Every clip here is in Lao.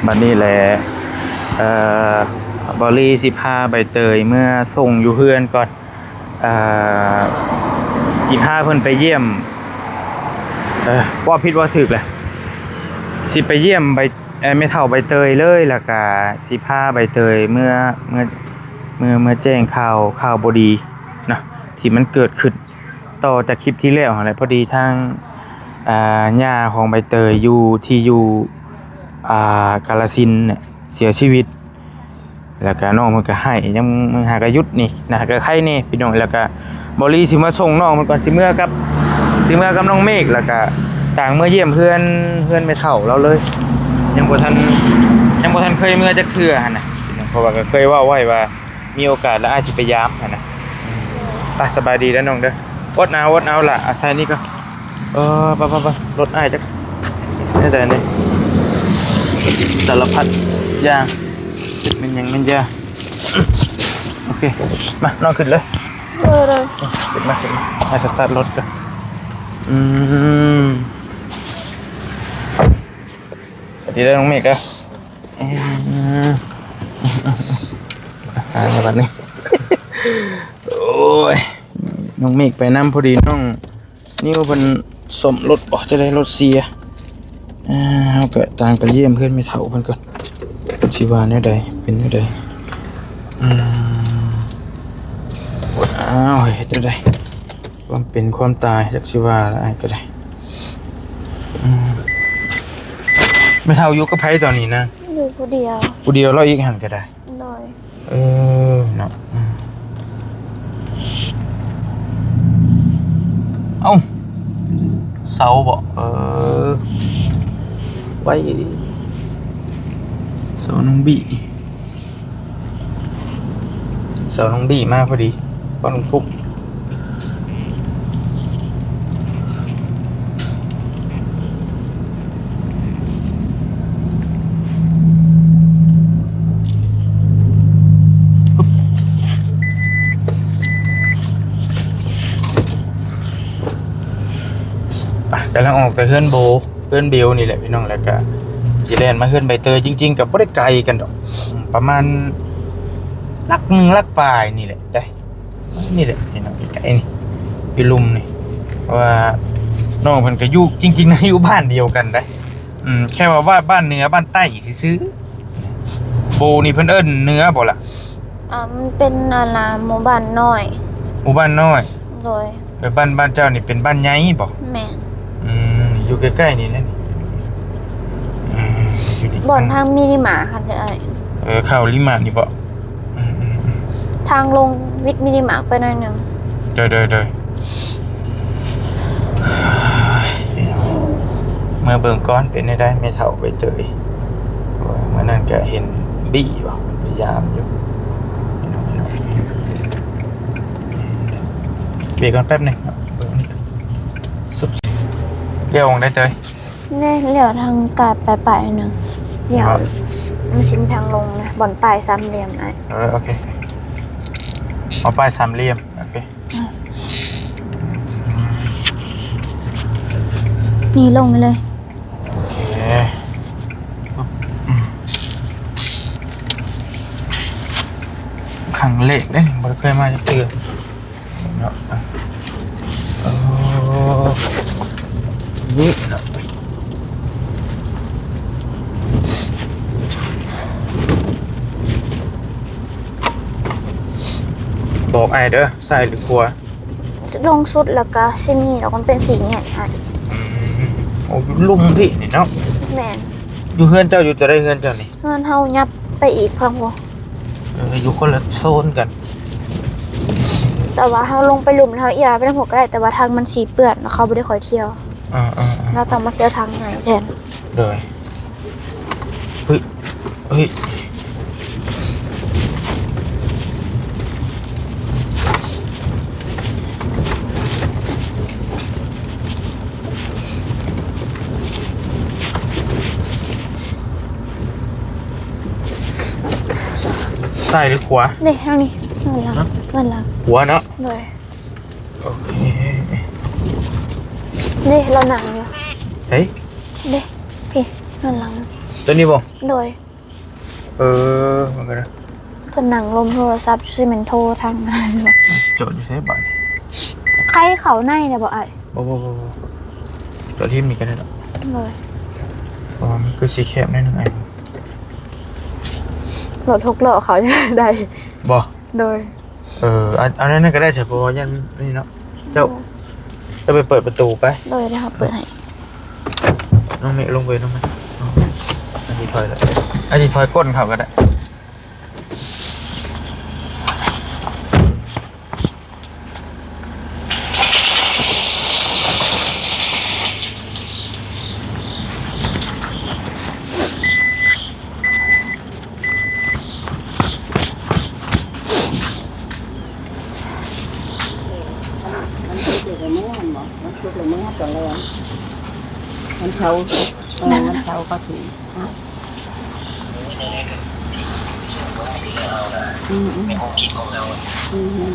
ບັດນີ້ແຫຼະ ເອີ ເບົາລີຊິພາໃບເຕີຍເມືອສົ່ງຢູ່ເຮືອນກ່ອນ. ເອີ ຊິພາເພິ່ນໄປຢ້ຽມ ເອີ ເວົ້າຜິດເວົ້າຖືກແຫຼະ ຊິໄປຢ້ຽມໃບ ເອີ ແມ່ເຖົ້າໃບເຕີຍເລີຍ ແລ້ວກະຊິພາໃບເຕີຍເມືອ ເມືອ ເມືອ ເມືອແຈ້ງຂ່າວ ຂ່າວບໍ່ດີເນາະ ທີ່ມັນເກີດຂຶ້ນຕໍ່ຈາກຄລິບທີ່ແລ້ວຫັ້ນແຫຼະ. ພໍດີທາງ ອ່າ ຍ່າຂອງໃບເຕີຍຢູ່ ທີ່ຢູ່ ອ່າ ກາລະສິນເນຍ ເສຍຊີວິດ ແລ້ວກະນ້ອງເພິ່ນກະໄຫ້ ຍັງຫາກະຢຸດນີ້ນະ ກະໄຄແດ່ພີ່ນ້ອງ. ແລ້ວກະເບົາລີຊິມາສົ່ງນ້ອງເພິ່ນກ່ອນ ຊິເມືອກັບ ຊິເມືອກັບນ້ອງເມກ ແລ້ວກະຕ່າງເມືອຢ້ຽມເຮືອນ ເຮືອນແມ່ເຖົ້າລາວເລີຍ. ຍັງບໍ່ທັນ ຍັງບໍ່ທັນເຄີຍເມືອຈັກເທື່ອຫັ້ນນະ ເພາະວ່າກະເຄີຍເວົ້າໄວ້ວ່າ ມີໂອກາດແລ້ວອ້າຍຊິໄປຢາມຫັ້ນນະ. ໄປ ສະບາຍດີເດີນ້ອງເດີ ອົດເອົາ ອົດເອົາລະ ອາໄສນີ້ກໍ ເອີ ໄປໆໆ ລົດອ້າຍຈັກແນວໃດນີ້ ສາລະພັດຢ່າງ ເຈັບແມ່ນຫຍັງແມ່ນຢາ. ໂອເຄ ມາ ນ້ອງຂຶ້ນເລີຍ ເອີ ໄດ້ ຂຶ້ນມາ ຂຶ້ນມາ ອ້າຍສະຕາດລົດກ່ອນ. ອືມ ສະບາຍດີເດີນ້ອງເມກເດີ. ອືມ ອ່າ ບັດນີ້ ໂອ້ຍ ນ້ອງເມກໄປນຳ ພໍດີນ້ອງນິວເພິ່ນສ້ອມລົດບໍ ຈະໄດ້ລົດເສຍ. ອ່າ ເຮົາກະຕ່າງໄປຢ້ຽມເຮືອນແມ່ເຖົ້າເພິ່ນກ່ອນ ເພິ່ນຊິວ່າແນວໃດ ເປັນແນວໃດ. ອືມ ອ້າວ ເຮັດແນວໃດ ຄວາມເປັນຄວາມຕາຍ ຈັກຊິວ່າລະ ອ້າຍກໍໄດ້. ອືມ ແມ່ເຖົ້າຢູ່ກັບໃຜຕອນນີ້ນະ? ຢູ່ຜູ້ດຽວ ຜູ້ດຽວ ລາວອີກຫັ້ນກໍໄດ້. ໂດຍ ເອີ ເນາະ ອືມ ເອົ້າ ເສົາບໍ ເອີ ໄວອີ່ຫຼີ ເສົາໜອງບີ. ສາວນ້ອງບີມາພໍດີ ປ້ອນກຸ້ງ. ໄປ ກຳລັງອອກແຕ່ເຮືອນໂບ ເຮືອນເບວນີ້ແຫຼະພີ່ນ້ອງ ແລ້ວກະຊິແລ່ນມາເຮືອນໃບເຕີຍ. ຈິງໆ ກໍບໍ່ໄດ້ໄກກັນດອກ ປະມານຫຼັກໜຶ່ງຫຼັກປາຍນີ້ແຫຼະໄດ໋ ນີ້ແຫຼະພີ່ນ້ອງ ໃກ້ໆ ນີ້ ຢູ່ລຸ່ມນີ້ ເພາະວ່ານ້ອງເພິ່ນກໍຢູ່ ຈິງໆ ນະ ຢູ່ບ້ານດຽວກັນໄດ໋ ອືມ ແຄ່ວ່າບ້ານເໜືອບ້ານໃຕ້ຊື່ໆ. ໂບນີ້ເພິ່ນເອີ້ນເໜືອບໍ່ລະ? ອ່າ ມັນເປັນ ອັນນ່າ ໝູ່ບ້ານນ້ອຍ ໝູ່ບ້ານນ້ອຍ. ໂດຍ ເອີ ບ້ານ ບ້ານເຈົ້ານີ້ເປັນບ້ານໃຫຍ່ບໍ່? ແມ່ນ ອືມ ຢູ່ໃກ້ໆ ນີ້ແຫຼະ ອືມ ຢູ່ນີ້ ບ່ອນທາງມິນິມາດຫັ້ນເດີອ້າຍ. ເອີ ເຂົ້າມິນິມາດນີ້ບໍ່? ອືມໆໆ ທາງລົງວິດມິນິມາດໄປໜ້ອຍໜຶ່ງ. ໂດຍໆໆ ເມືອເບິ່ງກ່ອນເປັນແນວໃດແມ່ເຖົ້າໃບເຕີຍ ເພາະວ່າມື້ນັ້ນກະເຫັນບີ້ບໍ່ ເພິ່ນພະຍາຍາມຢູ່ ພີ່ນ້ອງ ພີ່ນ້ອງ ເບຣກກ່ອນແປັບໜຶ່ງເນາະ ເບິ່ງອັນນີ້ກ່ອນ ຊຸບ ລ້ຽວໝ່ອງໃດເຕີຍ? ແນ່ ລ້ຽວທາງກາດໄປໆ ໜຶ່ງ ລ້ຽວ ມັນຊິມີທາງລົງນະ ບ່ອນປ້າຍສາມຫຼ່ຽມອ້າຍ. ເອີ ໂອເຄ ເອົາປ້າຍສາມຫຼ່ຽມ ໂອເຄ ນີ້ລົງໄປເລີຍ. ໂອເຄ ປັບ ອືມ ຄັ້ງແລກເດ້ ບໍ່ໄດ້ເຄີຍມາຈັກເທື່ອເນາະ. ໂອ້ ນີ້ເນາະ ບອກອ້າຍເດີ ຊ້າຍຫຼືຂວາ? ລົງສຸດແລ້ວກະຊິມີດອກ ມັນເປັນສີ່ແຍກ. ອືມ ໂອ້ ຢູ່ລຸ່ມພີ້ນີ້ເນາະ. ແມ່ນ ຢູ່ເຮືອນເຈົ້າ ຢູ່ຕົວໃດເຮືອນເຈົ້ານີ້? ເຮືອນເຮົາຍັບໄປອີກຂ້າງພຸ້ນ. ເອີ ຢູ່ຄົນລະໂຊນກັນ ແຕ່ວ່າເຮົາລົງໄປລຸ່ມ ເຮົາອຽວໄປທາງພຸ້ນກໍໄດ້ ແຕ່ວ່າທາງມັນຊິເປື້ອນ ເຮົາບໍ່ໄດ້ຄ່ອຍທ່ຽວ. ເອີໆໆ ເຮົາຕ້ອງມາທ່ຽວທາງໃຫຍ່ແທນ. ໂດຍ ເຮີ້ຍ ເຮີ້ຍ ຊ້າຍຫຼືຂວາ? ນີ້ ທາງນີ້ ທາງຫຼັງ ທາງຫຼັງ. ຂວາເນາະ? ໂດຍ. ໂອເຄ ເດ້ ລາວນັ່ງຢູ່. ເຮີ້ຍ ເດ້ ພີ້ ເຮືອນຫຼັງ. ໂຕນີ້ບໍ່? ໂດຍ. ເອີ ມັນກໍໄດ້ ເພິ່ນນັ່ງລົມໂທລະສັບ ຊິແມ່ນໂທທາງ ຈອດຢູ່ໃສບາດນີ້? ໄຄເຂົ້າໃນແລ້ວບໍ່ອ້າຍ? ບໍ່ ບໍ່ ບໍ່ ບໍ່ ຈອດຮິມນີ້ກໍໄດ້ດອກ. ໂດຍ. ເພາະວ່າມັນຄືຊິແຄບໜ້ອຍໜຶ່ງອ້າຍ. ລົດຫົກລໍ້ເຂົ້າໄດ້ບໍ່? ໂດຍ. ເອີ ອັນ ອັນນັ້ນກໍໄດ້ ເພາະວ່າຢ້ານນີ້ເນາະ. ເຈົ້າ ເຈົ້າໄປເປີດປະຕູໄປ. ໂດຍ ດຽວເຮົາເປີດໃຫ້. ນ້ອງເມ ລົງໄປນຳມັນ. ອັນນີ້ຖອຍລະ ອັນນີ້ຖອຍກົ້ນເຂົ້າກໍໄດ້. ວັນສຸກແລ້ວເມືອ ວັນເສົາ ເອີ ວັນເສົາກໍຖືກ. ອືມ ອືມ ອືມ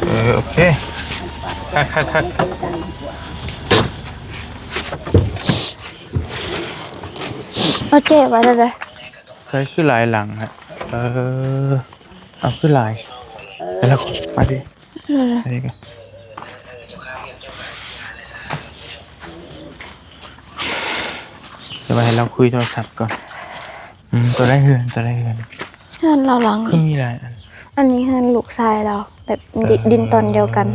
ເອີ ໂອເຄ ຄັກໆໆ. ໂອເຄ ວ່າໄດ້ ໃສ່ຄືຫຼາຍຫຼັງແທ້. ເອີ ເອົາຄືຫຼາຍ ແລ້ວມາພີ່ ເອີ ອັນນີ້ກໍ ດຽວໃຫ້ລາວຄຸຍໂທລະສັບກ່ອນ. ອືມ ໂຕໃດເຮືອນ ໂຕໃດເຮືອນ? ເຮືອນລາວຫຼັງ ຄືມີຫຼາຍອັນ. ອັນນີ້ເຮືອນລູກຊາຍລາວ ແບບ ເອີ ດິນຕອນດຽວກັນ.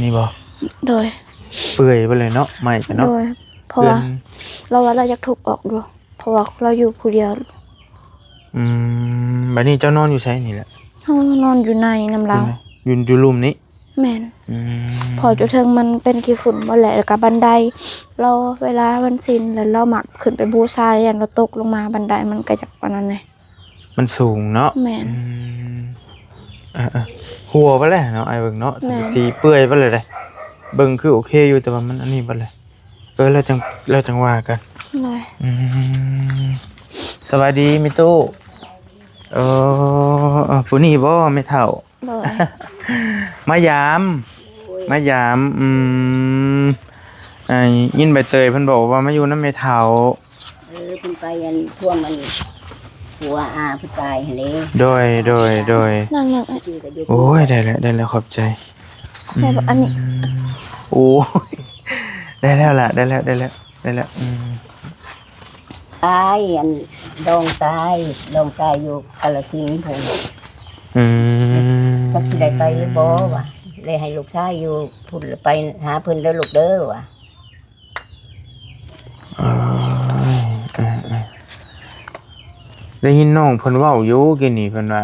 ນີ້ບໍ່? ໂດຍ. ເປື່ອຍໄປເລີຍເນາະ ໄມ້ກໍເນາະ. ໂດຍ. ເພາະວ່າ ເຮືອນ ລາວວ່າລາວຢາກທຸບອອກຢູ່ ເພາະວ່າລາວຢູ່ຜູ້ດຽວ. ອືມ ບາດນີ້ເຈົ້ານອນຢູ່ໃສນີ້ແຫຼະ? ເຮົານອນຢູ່ໃນນຳລາວ ຢູ່ໃນ ຢູ່ ຢູ່ລຸ່ມນີ້. ແມ່ນ. ອືມ ເພາະຢູ່ເທິງມັນເປັນຂີ້ຝຸ່ນໝົດແຫຼະ ແລ້ວກໍບັນໄດ ລາວເວລາວັນສິນ ແລ້ວລາວມັກຂຶ້ນໄປບູຊາ ຢ້ານລາວຕົກລົງມາ ບັນໄດມັນກໍຢາກອັນນັ້ນແດ່. ມັນສູງເນາະ. ແມ່ນ. ອືມ ເອີໆ ຫົວໄປແລ້ວເນາະ ອ້າຍເບິ່ງເນາະ. ແມ່ນ. ສັງກະສີເປື່ອຍໄປແລ້ວເດ້. ເບິ່ງຄືໂອເຄຢູ່ ແຕ່ວ່າມັນອັນນີ້ເບິດແລ້ວ. ເອີ ແລ້ວຈັ່ງ ແລ້ວຈັ່ງວ່າກັນ. ໂດຍ. ອືມ ສະບາຍດີແມ່ຕູ້. ເອີ ເອີ ຜູ້ນີ້ບໍ່ແມ່ເຖົ້າ? ໂດຍ. ມາຢາມ ໂດຍ ມາຢາມ. ອືມ ໄດ້ຍິນໃບເຕີຍເພິ່ນບອກວ່າມາຢູ່ນຳແມ່ເຖົ້າ. ເອີ ເພິ່ນໄປອັນ ພວກມັນ ຜົວອາຜູ້ຕາຍຫັ້ນເດ້. ໂດຍ ໂດຍ ໂດຍ. ນັ່ງໆ ໂອ້ຍ ໄດ້ແລ້ວ ໄດ້ແລ້ວ ຂອບໃຈ. ໄດ້ບໍ່ອັນນີ້? ອືມ ໂອ້ຍ ໄດ້ແລ້ວລະ ໄດ້ແລ້ວ ໄດ້ແລ້ວ ໄດ້ແລ້ວ. ອືມ ຕາຍ ອັນ ດອງຕາຍ ດອງຕາຍຢູ່ກາລະສິນພຸ້ນ. ອືມ ຈັກຊິໄດ້ໄປຫຼືບໍ່ວະ ເລີຍໃຫ້ລູກຊາຍຢູ່ພຸ້ນ ໄປຫາເພິ່ນເດີລູກເດີວະ. ເອີຍ ເອີ ເອີ ໄດ້ຍິນນ້ອງເພິ່ນເວົ້າຢູ່ກີ້ນີ້ ເພິ່ນວ່າ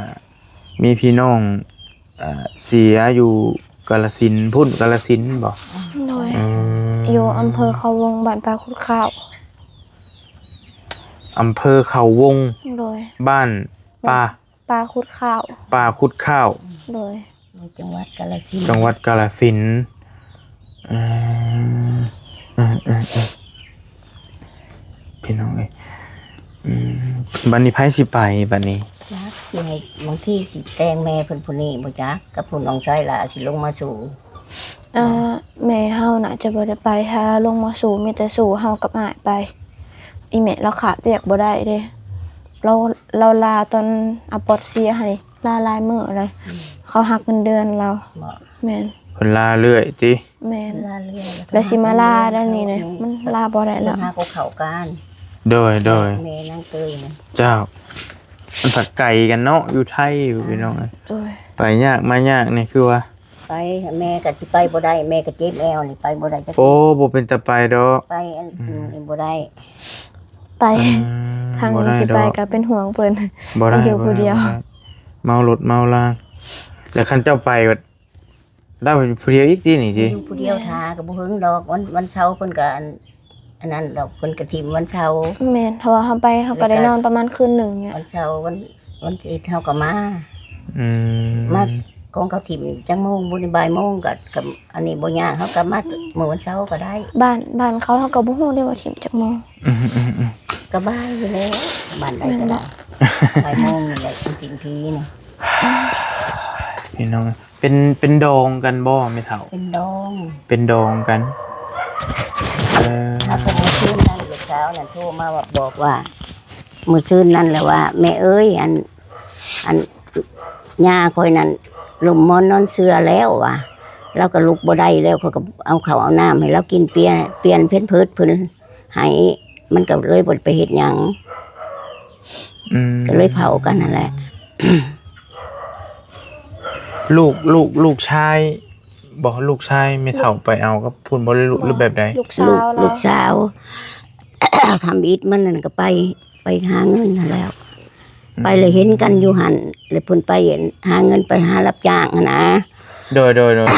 ມີພີ່ນ້ອງ ເອີ ເສຍຢູ່ກາລະສິນພຸ້ນ ກາລະສິນບໍ? ໂດຍ. ອືມ ຢູ່ອຳເພີເຂົາວົງ ບ້ານປ່າຂຸດຂາວ. ອຳເພີເຂົາວົງ. ໂດຍ. ບ້ານປ່າ ປ່າຂຸດຂາວ. ປ່າຂຸດຂາວ. ໂດຍ. ໃນຈັງຫວັດກາລະສິນ ຈັງຫວັດກາລະສິນ. ເອີ ເອີ ເອີ ເອີ ພີ່ນ້ອງເອີຍ. ອືມ ບັດນີ້ໃຜຊິໄປບັດນີ້? ຈັກຊິໃຫ້ ບາງທີຊິແຕ່ງແມ່ເພິ່ນຜູ້ນີ້ບໍ່ຈັກ ກັບຜູ້ນ້ອງຊາຍຫຼ້າຊິລົງມາສູ່. ເອີ ແມ່ເຮົາໜ້າຈະບໍ່ໄດ້ໄປ ຖ້າລົງມາສູ່ ມີແຕ່ສູ່ເຮົາກັບອ້າຍໄປ. ອີ່ແມ່ລາວຂາດວຽກບໍ່ໄດ້ເດ້ ລາວ ລາວລາຕອນອາປອດເສຍຫັ້ນ ລາຫຼາຍມື້ແລ້ວ. ອືມ ເຂົາຫັກເງິນເດືອນລາວ. ແມ່ນ. ເພິ່ນລາເລື້ອຍຕິ? ແມ່ນ. ລາເລື້ອຍ ແລ້ວຊິມາລາດຽວນີ້ນະ ມັນລາບໍ່ໄດ້ແລ້ວ. ເພິ່ນຫາກໍເຂົ້າການ. ໂດຍ ໂດຍ. ແມ່ນາງເຕີຍນະ. ເຈົ້າ. ມັນພັດໄກກັນເນາະ ຢູ່ໄທຢູ່ ພີ່ນ້ອງເອີຍ. ໂດຍ. ໄປຍາກມາຍາກນີ້ຄືວ່າ ໄປ ແມ່ກໍຊິໄປບໍ່ໄດ້ ແມ່ກໍເຈັບແອວນີ້ ໄປບໍ່ໄດ້ຈັກ. ໂອ້ ບໍ່ເປັນຕາໄປດອກ ໄປອັນ ອືມ ນີ້ບໍ່ໄດ້ ໄປ. ອືມ ທາງນີ້ຊິໄປກໍເປັນຫ່ວງເພິ່ນ ບໍ່ໄດ້ ຢູ່ຜູ້ດຽວ ບໍ່ໄດ້ ເມົາລົດເມົາລາ. ແລ້ວຄັນເຈົ້າໄປບັດ ລາວຢູ່ຜູ້ດຽວອີກຕິນີ້ຕິ? ຢູ່ຜູ້ດຽວ ແມ່ນ. ຖ້າກໍບໍ່ເຖິງດອກ ວັນ ວັນເສົາເພິ່ນກໍອັນ ອັນນັ້ນດອກ ເພິ່ນກະຖິ້ມວັນເສົາ. ແມ່ນ ເພາະວ່າເຮົາໄປ ເຮົາກໍໄດ້ນອນປະມານຄືນໜຶ່ງນີ້ແຫຼະ. ວັນເສົາ ວັນ ວັນອາທິດເຮົາກໍມາ. ອືມ ມາຂອງເຂົາຖິ້ມຈັກໂມງບຸ? ບ່າຍໂມງກໍ ກໍອັນນີ້ບໍ່ຍາກ ເຮົາກໍມາມື້ວັນເສົາກໍໄດ້. ບ້ານ ບ້ານເຂົາ ເຮົາກໍບໍ່ຮູ້ເດ້ວ່າຖິ້ມຈັກໂມງ. ອືມໆໆ ກໍບ່າຍຢູ່ແລ້ວ ບ້ານໃດກໍໄດ້. ແມ່ນບໍ່? ບ່າຍໂມງນີ້ແຫຼະ ມັນຖິ້ມຜີນີ້. ພີ່ນ້ອງ ເປັນ ເປັນດອງກັນບໍ່ແມ່ເຖົ້າ? ເປັນດອງ ເປັນດອງກັນ. ເອີ ຖ້າເພິ່ນມາຄືນນັ້ນ ສາວນັ້ນໂທມາບອກວ່າ ມື້ຊືນນັ້ນແຫຼະວ່າ ແມ່ເອີຍ ອັນ ອັນ ຍ່າຂ້ອຍນັ້ນລົ້ມໝອນນອນເສື່ອແລ້ວວ່າ ລາວກໍລຸກບໍ່ໄດ້ແລ້ວ ຂ້ອຍກໍເອົາເຂົ້າເອົານ້ຳໃຫ້ລາວກິນ ປ່ຽນ ປ່ຽນແພມເພີດເພິ່ນໃຫ້ ມັນກໍເລີຍບໍ່ໄດ້ໄປເຮັດຫຍັງ ອືມ ກໍເລີຍເຜົາກັນຫັ້ນແຫຼະ. ລູກ ລູກ ລູກຊາຍ ບໍ່ ລູກຊາຍແມ່ເຖົ້າໄປເອົາກັບພຸ້ນບໍ່ ຫຼື ລູກ ຫຼືແບບໃດ? ລູກສາວ ລູກ ລາວ ລູກສາວ ທຳອິດມັນນັ້ນກໍໄປ ໄປຫາເງິນຫັ້ນແລ້ວ ອືມ ໄປແລ້ວເຫັນກັນຢູ່ຫັ້ນ ແລ້ວເພິ່ນໄປຫາເງິນ ໄປຫາຮັບຈ້າງຫັ້ນນະ. ໂດຍ ໂດຍ ໂດຍ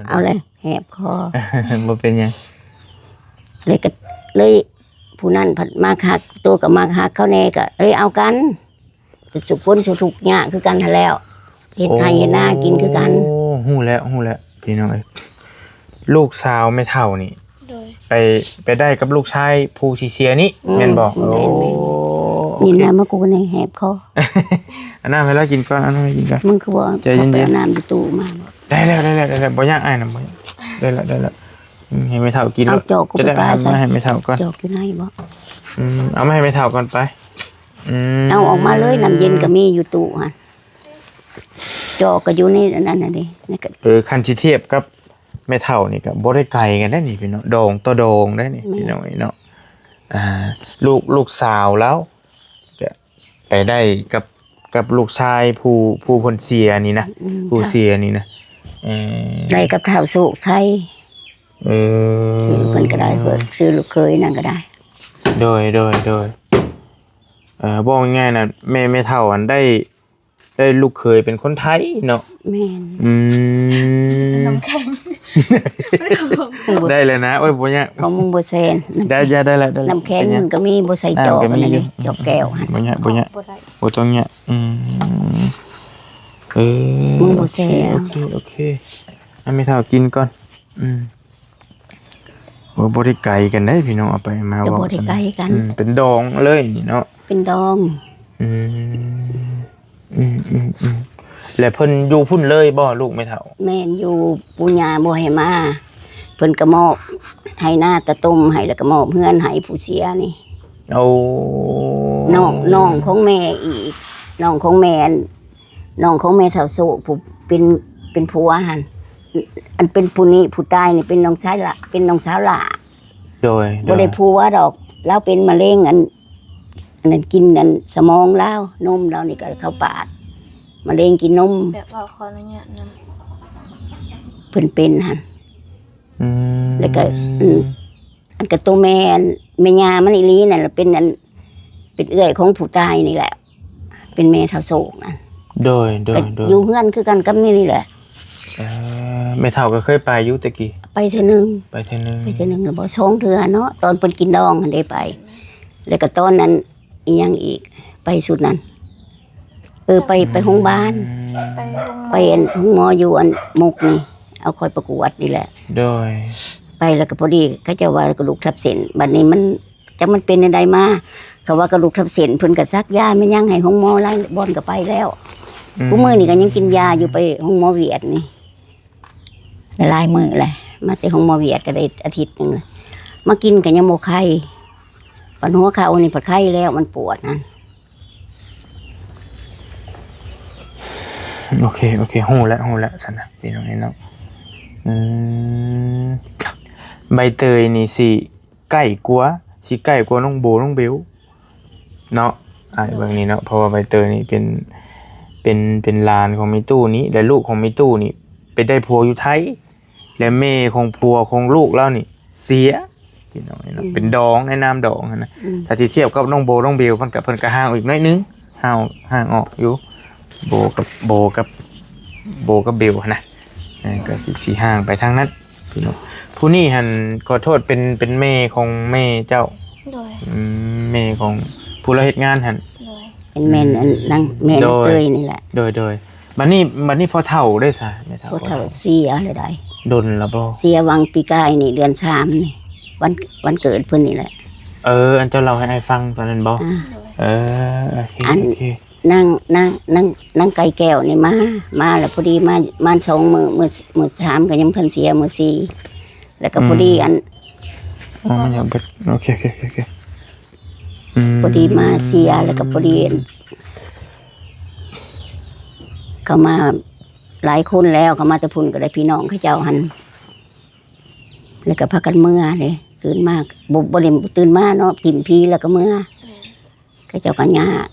ເອົາແຫຼະ ແຫບຄໍ ບໍ່ເປັນຫຍັງ ແລ້ວກໍເລີຍ ຜູ້ນັ້ນພັດມັກຮັກ ໂຕກໍມັກຮັກເຂົາແດ່ ກໍເລີຍເອົາກັນ. ແຕ່ສຸຄົນສຸທຸກຍາກຄືກັນຫັ້ນແຫຼ້ວ ເຮັດໄຮ່ເຮັດນາກິນຄືກັນ. ໂອ້ ຮູ້ແລ້ວ ຮູ້ແລ້ວ ພີ່ນ້ອງເອີຍ ລູກສາວແມ່ເຖົ້ານີ້ ໂດຍ ໄປ ໄປໄດ້ກັບລູກຊາຍຜູ້ຊິເສຍນີ້ ອືມ ແມ່ນບໍ່? ແມ່ນ ໂອ້ ແມ່ນ ໂອເຄ ນີ້ນະ ມາກູໃນແຫບຄໍ ເອົານ້ຳໃຫ້ລາວກິນກ່ອນ ເອົານ້ຳໃຫ້ກິນກ່ອນ ມຶງຄືບໍ່ ໃຈເຢັນໆ ເອົານ້ຳຢູ່ຕູ້ມາ. ໄດ້ແລ້ວ ໄດ້ແລ້ວ ໄດ້ແລ້ວ ບໍ່ຍາກ ອ້າຍນຳ ບໍ່ຍາກ ໄດ້ແລ້ວ ໄດ້ແລ້ວ ອືມ ໃຫ້ແມ່ເຖົ້າກິນ ເອົາຈອກກູ ຈະໄດ້ເອົາມາໃຫ້ແມ່ເຖົ້າກ່ອນ ຈອກຢູ່ໃນບໍ່? ອືມ ເອົາມາໃຫ້ແມ່ເຖົ້າກ່ອນໄປ. ອືມ ເອົາອອກມາເລີຍ ນ້ຳເຢັນກໍມີຢູ່ຕູ້ຫັ້ນ ຈອກກໍຢູ່ໃນອັນນັ້ນນະເດ້ ໃນກະ ເອີ ຄັນຊິທຽບກັບແມ່ເຖົ້ານີ້ກໍບໍ່ໄດ້ໄກກັນໄດ໋ນີ້ພີ່ນ້ອງ ດອງຕໍ່ດອງໄດ໋ນີ້ ແມ່ນ ພີ່ນ້ອງເອີຍເນາະ. ອ່າ ລູກ ລູກສາວລາວກໍໄປໄດ້ກັບ ກັບລູກຊາຍຜູ້ ຜູ້ເພິ່ນເສຍນີ້ນະ ອືມ ຜູ້ເສຍນີ້ນະ ເອີ ໄດ້ກັບທ້າວໂຊກໄຊ ເອີ ເພິ່ນກໍໄດ້ ເພິ່ນຊື່ລູກເຂີຍນັ້ນກໍໄດ້. ໂດຍ ໂດຍ ໂດຍ ເອີ ເວົ້າງ່າຍໆນະ ແມ່ ແມ່ເຖົ້າອັນໄດ້ ໄດ້ລູກເຂີຍເປັນຄົນໄທເນາະ. ແມ່ນ ອືມ ນ້ຳແຂງ ໄດ້ແລ້ວນະ ໂອ້ຍ ບໍ່ຍາກ ຂອງມຶງບໍ່ແຊນ ໄດ້ ໄດ້ ໄດ້ແລ້ວ ໄດ້ແລ້ວ ນ້ຳແຂງ ມັນກໍມີ ບໍ່ໃສ່ຈອກ ນ້ຳກໍມີຢູ່ ອັນນີ້ ຈອກແກ້ວຫັ້ນ ບໍ່ຍາກ ບໍ່ຍາກ ບໍ່ຕ້ອງຍາກ ອືມ ເອີ ມຶງບໍ່ແຊນ ໂອເຄ ໂອເຄ ໂອເຄ ໃຫ້ແມ່ເຖົ້າກິນກ່ອນ ອືມ. ໂອ້ ບໍ່ໄດ້ໄກກັນເດ້ພີ່ນ້ອງ ເອົາໄປມາ ກໍບໍ່ໄດ້ໄກກັນ ເວົ້າຊັ້ນ ອືມ ເປັນດອງເລີຍນີ້ເນາະ ເປັນດອງ ອືມ ອືມ ອືມ ອືມ ແລ້ວເພິ່ນຢູ່ພຸ້ນເລີຍບໍ່ ລູກແມ່ເຖົ້າ? ແມ່ນ ຢູ່ ປູ່ຍ່າບໍ່ໃຫ້ມາ ເພິ່ນກໍມອບໄຮ່ນາຕາຕົມໃຫ້ ແລ້ວກໍມອບເຮືອນໃຫ້ຜູ້ເສຍນີ້. ໂອ້ ນ້ອງ ນ້ອງຂອງແມ່ອີກ ນ້ອງຂອງແມ່ ນ້ອງຂອງແມ່ທ້າວໂຊກ ຜູ້ເປັນ ເປັນຜົວຫັ້ນ ອັນເປັນຜູ້ນີ້ ຜູ້ຕາຍນີ້ເປັນນ້ອງຊາຍຫຼ້າ ເປັນນ້ອງສາວຫຼ້າ. ໂດຍ ໂດຍ ບໍ່ໄດ້ຜົວດອກ ລາວເປັນມະເຮັງ ອັນ ອັນນັ້ນ ກິນອັນສະໝອງລາວ ນົມລາວນີ້ກໍເຂົ້າປາດ ມະເຮັງກິນນົມ ແບບວ່າຂໍອະນຸຍາດນຳ ເພິ່ນເປັນຫັ້ນ ອືມ ແລ້ວກໍ ອືມ ອັນກະໂຕແມ່ ແມ່ຍ່າມັນອີ່ຫຼີນັ້ນລະ ເປັນອັນ ເປັນເອື້ອຍຂອງຜູ້ຕາຍນີ້ແຫຼະ ເປັນແມ່ທ້າວໂຊກນັ້ນ. ໂດຍ ໂດຍ ໂດຍ ຢູ່ເຮືອນຄືກັນກັບນີ້ນີ້ແຫຼະ. ເອີ ແມ່ເຖົ້າກໍເຄີຍໄປຢູ່ແຕ່ກີ້ ໄປເທື່ອໜຶ່ງ ໄປເທື່ອໜຶ່ງ ໄປເທື່ອໜຶ່ງລະບໍ່ ສອງເທື່ອເນາະ ຕອນເພິ່ນກິນດອງຫັ້ນເດ້ໄປ ແລ້ວກໍຕອນນັ້ນ ອີຫຍັງອີກ ໄປຊຸດນັ້ນ ເອີ ໄປ ໄປໂຮງບານ ອືມ ໄປໂຮງໝໍ ໄປອັນໂຮງໝໍຢູ່ອັນມຸກນີ້ ເອົາຂ້ອຍປະກວດນີ້ແຫຼະ. ໂດຍ ໄປແລ້ວກໍພໍດີເຂົາເຈົ້າວ່າກະດູກທັບເສັ້ນ ບັດນີ້ມັນຈັກມັນເປັນແນວໃດມາ ເຂົາວ່າກະດູກທັບເສັ້ນ ເພິ່ນກໍສັກຢາແມ່ນຫຍັງໃຫ້ໂຮງໝໍຫຼາຍບ່ອນກໍໄປແລ້ວ. ອືມ ທຸກມື້ນີ້ກໍຍັງກິນຢາຢູ່ ໄປໂຮງໝໍຫວຽດນີ້ ຫຼາຍມື້ແຫຼະ ມາແຕ່ໂຮງໝໍຫວຽດກໍໄດ້ອາທິດໜຶ່ງແລ້ວ ມາກິນກໍຍັງບໍ່ໄຄ ບັດຫົວເຂົ່ານີ້ພັດໄຄແລ້ວ ມັນປວດຫັ້ນ. ໂອເຄ ໂອເຄ ຮູ້ແລ້ວ ຮູ້ແລ້ວຊັ້ນນະ ພີ່ນ້ອງເອີຍເນາະ. ອືມ ໃບເຕີຍນີ້ຊິໃກ້ກວ່າ ຊິໃກ້ກວ່ານ້ອງໂບ ນ້ອງເບວເນາະ ອ້າຍເບິ່ງນີ້ເນາະ ເພາະວ່າໃບເຕີຍນີ້ເປັນ ເປັນ ເປັນຫຼານຂອງແມ່ຕູ້ນີ້ ແລະ ລູກຂອງແມ່ຕູ້ນີ້ໄປໄດ້ຜົວຢູ່ໄທ ແລະ ແມ່ຂອງຜົວຂອງລູກລາວນີ້ເສຍ ພີ່ນ້ອງເອີຍເນາະ ອືມ ເປັນດອງ ໃນນາມດອງຫັ້ນນະ. ອືມ ຖ້າຊິທຽບກັບນ້ອງໂບ ນ້ອງເບວ ເພິ່ນກະ ເພິ່ນກະຫ່າງອອກອີກໜ້ອຍໜຶ່ງ ຫ່າງ ຫ່າງອອກຢູ່ ໂບກັບ ໂບກັບ ໂບກັບເບວຫັ້ນນະ ເອີ ກໍຊິ ຊິຫ່າງໄປທາງນັ້ນ ພີ່ນ້ອງ. ຜູ້ນີ້ຫັ້ນ ຂໍໂທດ ເປັນ ເປັນແມ່ຂອງແມ່ເຈົ້າ? ໂດຍ ອືມ ແມ່ຂອງຜູ້ລາວເຮັດງານຫັ້ນ? ໂດຍ ເປັນແມ່ນ ອືມ ອັນນາງແມ່ ໂດຍ ເຕີຍນີ້ແຫຼະ. ໂດຍ ໂດຍ ບັດນີ້ ບັດນີ້ພໍ່ເຖົ້າເດ້ຊະ ແມ່ເຖົ້າ? ພໍ່ເຖົ້າເສຍແລ້ວໃດ໋. ດົນລະບໍ່? ເສຍຫວ່າງປີກາຍນີ້ ເດືອນສາມນີ້ ວັນ ວັນເກີດເພິ່ນນີ້ແຫຼະ. ເອີ ອັນເຈົ້າເລົ່າໃຫ້ອ້າຍຟັງຕອນນັ້ນບໍ່? ອ່າ ເອີ ໂອເຄ ອັນ ໂອເຄ ນາງ ນາງ ນາງ ນາງໄກ່ແກ້ວນີ້ມາ ມາແລ້ວພໍດີມາ ມາສອງມື້ ມື້ ມື້ສາມກໍຍັງບໍ່ທັນເສຍ ມື້ສີ່ ແລ້ວກໍພໍດີ ອືມ ອັນ ອໍ ມັນຢາກເບິດ ໂອເຄ ໂອເຄ ໂອເຄ ໂອເຄ ອືມ ພໍດີມາເສຍ ແລ້ວກໍພໍດີເຂົາມາຫຼາຍຄົນແລ້ວ ເຂົາມາແຕ່ພຸ້ນກໍໄດ້ ພີ່ນ້ອງເຂົາເຈົ້າຫັ້ນ ແລ້ວກໍພາກັນເມືອເດ້ ຕື່ນມາ ບໍ່ ບໍ່ໄດ້ຕື່ນມາເນາະ ຖິ້ມຜີແລ້ວກໍເມືອ ແມ່ນ ເຂົາເຈົ້າກໍຍາກ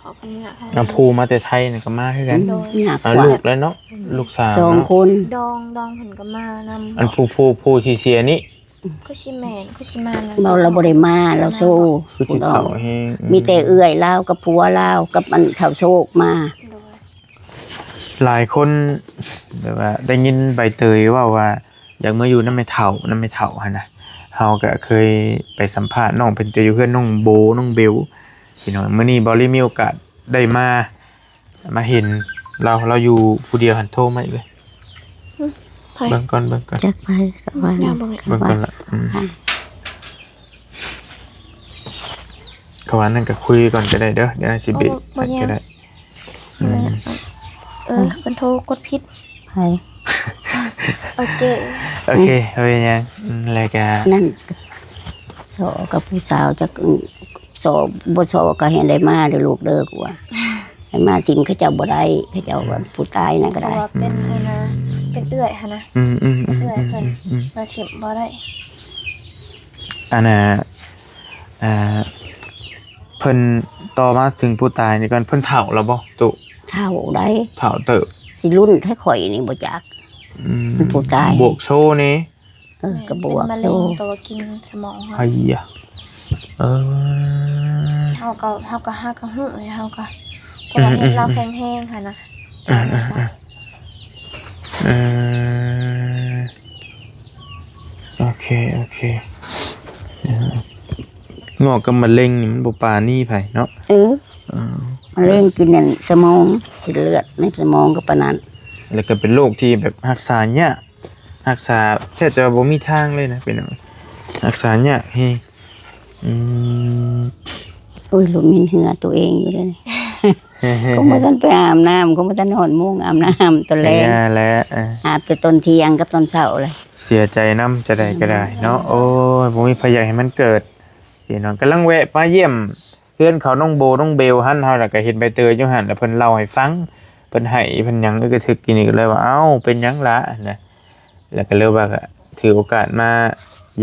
ເຂົາກໍຍາກ ອາ ຜູ້ມາແຕ່ໄທນັ້ນກໍມາຄືກັນ ອືມ ຍາກ ອາ ກວ່າ ລູກແລ້ວເນາະ ອືມ ລູກສາວ ສອງ ເນາະ ຄົນ ດອງ ດອງເພິ່ນກໍມານຳ ອັນຜູ້ ຜູ້ ຜູ້ທີ່ເສຍນີ້ ຄືຊິແມ່ນ ຄືຊິມານຳ ເວົ້າລາວບໍ່ໄດ້ມາ ລາວໂຊ ຄືຊິເຖົ້າແຮງ ອືມ ມີແຕ່ເອື້ອຍລາວກັບຜົວລາວ ກັບອັນເຖົ້າໂຊກມາ ໂດຍ ຫຼາຍຄົນແບບວ່າໄດ້ຍິນໃບເຕີຍເວົ້າວ່າ ຢາກມາຢູ່ນຳແມ່ເຖົ້າ ນຳແມ່ເຖົ້າຫັ້ນນະ ເຮົາກໍເຄີຍໄປສຳພາດນ້ອງເພິ່ນ ແຕ່ຢູ່ເຮືອນນ້ອງໂບ ນ້ອງເບວ ພີ່ນ້ອງ ມື້ນີ້ເບົາລີມີໂອກາດໄດ້ມາ ມາເຫັນລາວ ລາວຢູ່ຜູ້ດຽວຫັ້ນ ໂທມາອີກເລີຍ ອືມ ໃຜ ເບິ່ງກ່ອນ ເບິ່ງກ່ອນ ຈັກໃຜກໍວ່າ ເບິ່ງກ່ອນລະ ອືມ ເຂົາວ່ານັ້ນກໍຄຸຍກ່ອນກໍໄດ້ເດີ ດຽວຊິເບຣກ ບໍ່ ບໍ່ຍາກ ກໍໄດ້ ອືມ ເອີ ເອີ ເພິ່ນໂທກົດຜິດ ໃຜ ໂອເຄ ໂອເຄ ອືມ ບໍ່ເປັນຫຍັງ ອືມ ແລ້ວກໍ ນັ້ນ ສໍກັບຜູ້ສາວຈັກ ສໍບໍ່ສໍກໍໃຫ້ໄດ້ມາເດີລູກເດີ ກວ່າ ໃຫ້ມາຖິ້ມເຂົາເຈົ້າບໍ່ໄດ້ ເຂົາເຈົ້າວ່າ ອືມ ຜູ້ຕາຍນັ້ນກໍໄດ້ ເພາະວ່າເປັນ ອືມ ອັນນ່າ ເປັນເອື້ອຍຫັ້ນນະ ອືມໆໆໆ ເປັນເອື້ອຍເພິ່ນ ອືມໆໆ ມາຖິ້ມບໍ່ໄດ້ ອັນນ່າ ອ່າ ເພິ່ນຕໍ່ມາເຖິງຜູ້ຕາຍນີ້ກ່ອນ ເພິ່ນເຖົ້າແລ້ວບໍ່ຕຸ? ເຖົ້າໃດ໋ ເຖົ້າເຕີບ ຊິລຸ້ນແທ້ຂ້ອຍນີ້ບໍ່ຈັກ ອືມ ມັນຜູ້ຕາຍ ບວກໂຊນີ້ ເອີ ແມ່ນ ກໍບວກ ເປັນມະເຮັງ ໂຕ ແຕ່ວ່າກິນສະໝອງ ໄອ້ຍະ ເອີ ເຮົາກໍ ເຮົາກໍຫາກໍຮູ້ ເຮົາກໍ ເພາະວ່າເຫັນລາວແຂງແຮງຫັ້ນນະ ເອີ ເອີ ເອີ ເອີ ໂອເຄ ໂອເຄ ເອີ ງອກກັບມະເຮັງນີ້ມັນບໍ່ປານີໃຜເນາະ ເອີ ເອີ ມະເຮັງກິນນັ້ນສະໝອງ ເສັ້ນເລືອດໃນສະໝອງກໍປານນັ້ນ ແລ້ວກໍເປັນໂລກທີ່ແບບຮັກສາຍາກ ຮັກສາແທບຈະບໍ່ມີທາງເລີຍນະພີ່ນ້ອງ ຮັກສາຍາກແຮງ ອືມ ໂອ້ຍ ລົມເຫັນເຫື່ອຕົວເອງຢູ່ເດ້ ຄົງບໍ່ທັນໄປອາບນ້ຳ ຄົງບໍ່ທັນຮອດໂມງອາບນ້ຳຕອນແລງ ແລ້ວ ອາບແຕ່ຕອນທ່ຽງກັບຕອນເຊົ້າເລີຍ ເສຍໃຈນຳ ຈະໄດ້ກໍໄດ້ເນາະ ໂອ້ຍ ບໍ່ມີໃຜຢາກໃຫ້ມັນເກີດ ພີ່ນ້ອງ ກຳລັງແວະມາຢ້ຽມ ເຮືອນເຂົານ້ອງໂບນ້ອງເບວຫັ້ນ ເຮົາລະກະເຫັນໃບເຕີຍຢູ່ຫັ້ນ ລະເພິ່ນເລົ່າໃຫ້ຟັງ ເພິ່ນໄຫ້ເພິ່ນຫຍັງ ເອີ ກະຖືກກິນອີກ ກະເລີຍວ່າ ເອົ້າ ເປັນຫຍັງລະຫັ້ນນະ ລະກະເລີຍວ່າ ກະຖືໂອກາດມາ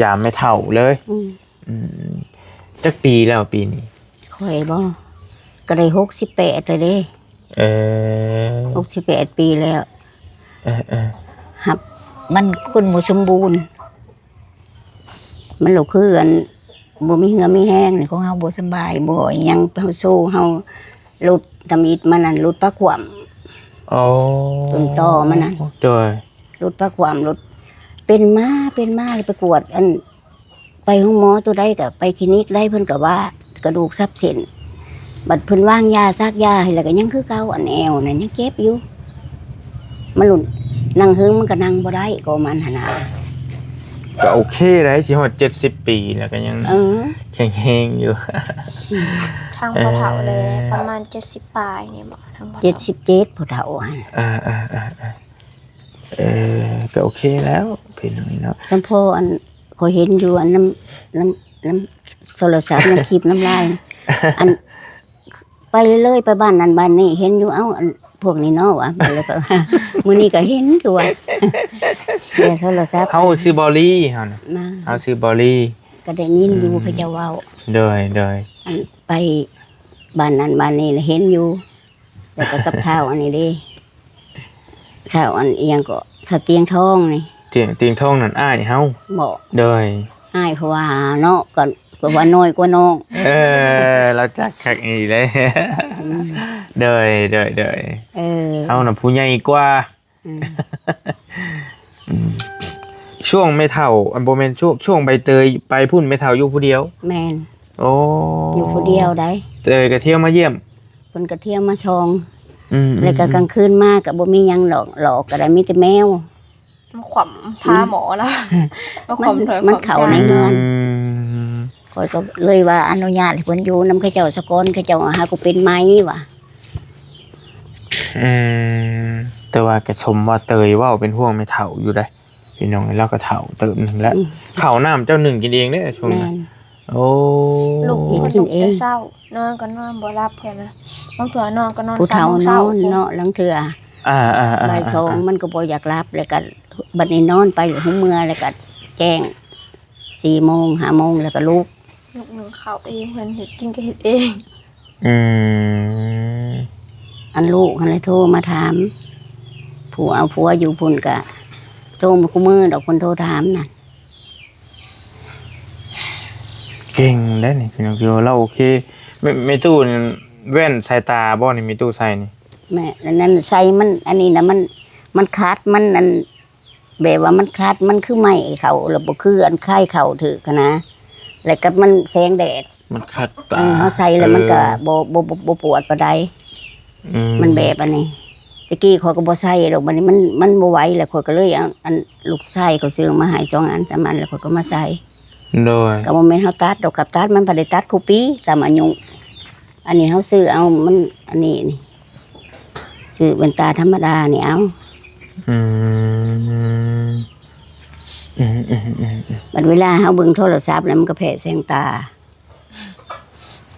ຢາມແມ່ເຖົ້າເລີຍ ອືມ ອືມ ຈັກປີແລ້ວປີນີ້? ຂ້ອຍບໍ? ກະໄດ້ຫົກສິບແປດແລ້ວເດ້ ເອີ ຫົກສິບແປດປີແລ້ວ ເອີ ເອີ ຮັບ ມັນຄົນບໍ່ສົມບູນ ມັນລະຄືອັນ ບໍ່ມີເຫື່ອມີແຮງນີ້ ຂອງເຮົາບໍ່ສະບາຍ ບໍ່ຫຍັງ ເຮົາໂຊ ເຮົາຫຼຸດທຳອິດມັນນັ້ນ ຫຼຸດປາຂວ້ຳ ອໍ ຕົ້ນຕໍມັນນັ້ນ ໂດຍ ຫຼຸດປາຂວ້ຳ ຫຼຸດ ເປັນມາ ເປັນມາ ລະໄປກວດ ອັນ ໄປໂຮງໝໍຕົວໃດ ກະໄປຄລີນິກໃດ ເພິ່ນກະວ່າ ກະດູກສັບເສັ້ນ ບັດເພິ່ນວາງຢາ ສັກຢາໃຫ້ ລະກະຍັງຄືເກົ່າ ອັນແອວນັ້ນຍັງເຈັບຢູ່ ມັນລຸ້ນ ນັ່ງເທິງມັນກະນັ່ງບໍ່ໄດ້ ກໍມັນຫັ້ນນະ ກະໂອເຄໄດ໋ ຊິຮອດເຈັດສິບປີແລ້ວກະຍັງ ເອີ ແຂງແຮງຢູ່ ທາງພໍ່ເຖົ້າແລ ເອີ ປະມານເຈັດສິບປາຍນີ້ບໍ ທາງພໍ່ເຖົ້າ ເຈັດສິບເຈັດ ພໍ່ເຖົ້າຫັ້ນ ອ່າໆໆ ເອີ ກະໂອເຄແລ້ວ ເປັນຫຍັງເນາະ ສຳພໍອັນ ຂ້ອຍເຫັນຢູ່ອັນນຳ ນຳ ນຳໂທລະສັບ ນຳຄລິບ ນຳໄລນ໌ ອັນ ໄປເລື້ອຍໆ ໄປບ້ານນັ້ນບ້ານນີ້ ເຫັນຢູ່ ເອົ້າ ອັນພວກນີ້ເນາະວ່າ ແລ້ວກໍ ມື້ນີ້ກໍເຫັນຢູ່ວ່າ ເສຍໂທລະສັບ ເຮົາຊື່ບໍລີ ເຮົານະ ນະ ເຮົາຊື່ບໍລີ ກໍໄດ້ຍິນຢູ່ ອືມ ເຂົາເຈົ້າເວົ້າ ໂດຍ ໂດຍ ອັນໄປບ້ານນັ້ນບ້ານນີ້ລະເຫັນຢູ່ ແລ້ວກໍກັບທ້າວອັນນີ້ເດ້ ທ້າວອັນອີ່ຫຍັງກໍ ທ້າວຕຽງທອງນີ້ ຕຽງ ຕຽງທອງນັ້ນອ້າຍເຮົາບໍ? ໂດຍ ອ້າຍ ເພາະວ່າເນາະ ກໍ ເພາະວ່ານ້ອຍກວ່ານ້ອງ ເອີ ລາວຈັກຄັກອີ່ຫຼີເດ້ ອືມ ໂດຍ ໂດຍ ໂດຍ ເອີ ເຮົານະຜູ້ໃຫຍ່ກວ່າ ອືມ ອືມ ຊ່ວງແມ່ເຖົ້າ ອັນ ບໍ່ແມ່ນ ຊ່ວງ ຊ່ວງໃບເຕີຍໄປພຸ້ນ ແມ່ເຖົ້າຢູ່ຜູ້ດຽວ? ແມ່ນ ໂອ້ ຢູ່ຜູ້ດຽວໃດ໋ ເຕີຍກໍທ່ຽວມາຢ້ຽມ ເພິ່ນກໍທ່ຽວມາສ່ອງ ອືມ ແລ້ວກໍກາງຄືນມາກໍບໍ່ມີຫຍັງດອກ ຫຼອກກໍໄດ້ມີແຕ່ແມວ ມັນຂວ້ຳ ອືມ ພາໝໍລະ ມັນຂວ້ຳ ມັນ ຖອຍ ມັນເຂົ້າໃນເຮືອນ ອືມ ຂ້ອຍກໍເລີຍວ່າອະນຸຍາດໃຫ້ເພິ່ນຢູ່ນຳເຂົາເຈົ້າສາກ່ອນ ເຂົາເຈົ້າຫາກໍເປັນໃໝ່ວ່າ ອືມ ແຕ່ວ່າກະສົມວ່າເຕີຍເວົ້າເປັນຫ່ວງແມ່ເຖົ້າຢູ່ໃດ໋ ພີ່ນ້ອງເອີຍ ລາວກໍເຖົ້າເຕີບໜຶ່ງແລ້ວ ອືມ ເຂົ້ານ້ຳເຈົ້າໜຶ້ງກິນເອງເດ້ຊ່ວງນັ້ນ ແມ່ນ ໂອ້ ລູກ ເຮັດກິນເອງ ເພິ່ນລຸກແຕ່ເຊົ້າ ນອນກໍນອນບໍ່ຫຼັບເພິ່ນນະ ບາງເທື່ອນອນກໍນອນ ຜູ້ເຖົ້ານອນເນາະ ລາງເທື່ອ ອ່າໆໆໆ ບ່າຍສອງມັນກໍບໍ່ຢາກຫຼັບ ແລ້ວກໍບັດນີ້ນອນໄປ ແລ້ວຫົວເມື່ອ ແລ້ວກໍແຈ້ງ ສີ່ໂມງ ຫ້າໂມງ ແລ້ວກໍລຸກ ລຸກໜຶ້ງເຂົ້າເອງ ເພິ່ນເຮັດກິນກໍເຮັດເອງ. ອືມ ອັນລູກຫັ້ນແຫຼະໂທມາຖາມ ຜູ້ເອົາຜົວຢູ່ພຸ້ນກະໂທມາຄູ່ມື້ດອກ ເພິ່ນໂທຖາມນະ. ເກັ່ງເດ້ນີ້ພີ່ນ້ອງ ຖືວ່າລາວໂອເຄ. ແມ່ ແມ່ຕູ້ນີ້ແວ່ນສາຍຕາບໍ່ນີ້ ແມ່ຕູ້ໃສ່ນີ້? ແມ່ ອັນນັ້ນໃສ່ມັນ ອັນນີ້ນະ ມັນ ມັນຂັດ ມັນອັນ ແບບວ່າມັນຂັດ ມັນຄືໄມ້ເຂົ້າ ແລ້ວບໍ່ຄືອັນຄ້າຍເຂົ້າຖືກຫັ້ນນະ ແລ້ວກໍມັນແສງແດດ ມັນຂັດຕາ ເອີ ເຮົາໃສ່ແລ້ວມັນກໍ ເອີ ບໍ່ ບໍ່ ບໍ່ ບໍ່ປວດປານໃດ ອືມ ມັນແບບອັນນີ້ ແຕ່ກີ້ຂ້ອຍກໍບໍ່ໃສ່ດອກ ບັດນີ້ມັນ ມັນບໍ່ໄຫວແລ້ວ ຂ້ອຍກໍເລີຍເອົາ ອັນລູກຊາຍເຂົາຊື້ມາໃຫ້ສອງອັນສາມອັນ ແລ້ວຂ້ອຍກໍມາໃສ່ ໂດຍ ກໍບໍ່ແມ່ນເຮົາຕັດດອກ ຄັນຕັດມັນບໍ່ໄດ້ຕັດຄູ່ປີຕາມອາຍຸ ອັນນີ້ເຮົາຊື້ເອົາ ມັນ ອັນນີ້ນີ້ ຊື້ແວ່ນຕາທຳມະດານີ້ເອົາ ອືມ ອືມໆໆໆ ບັດເວລາເຮົາເບິ່ງໂທລະສັບແລ້ວ ມັນກໍແພ້ແສງຕາ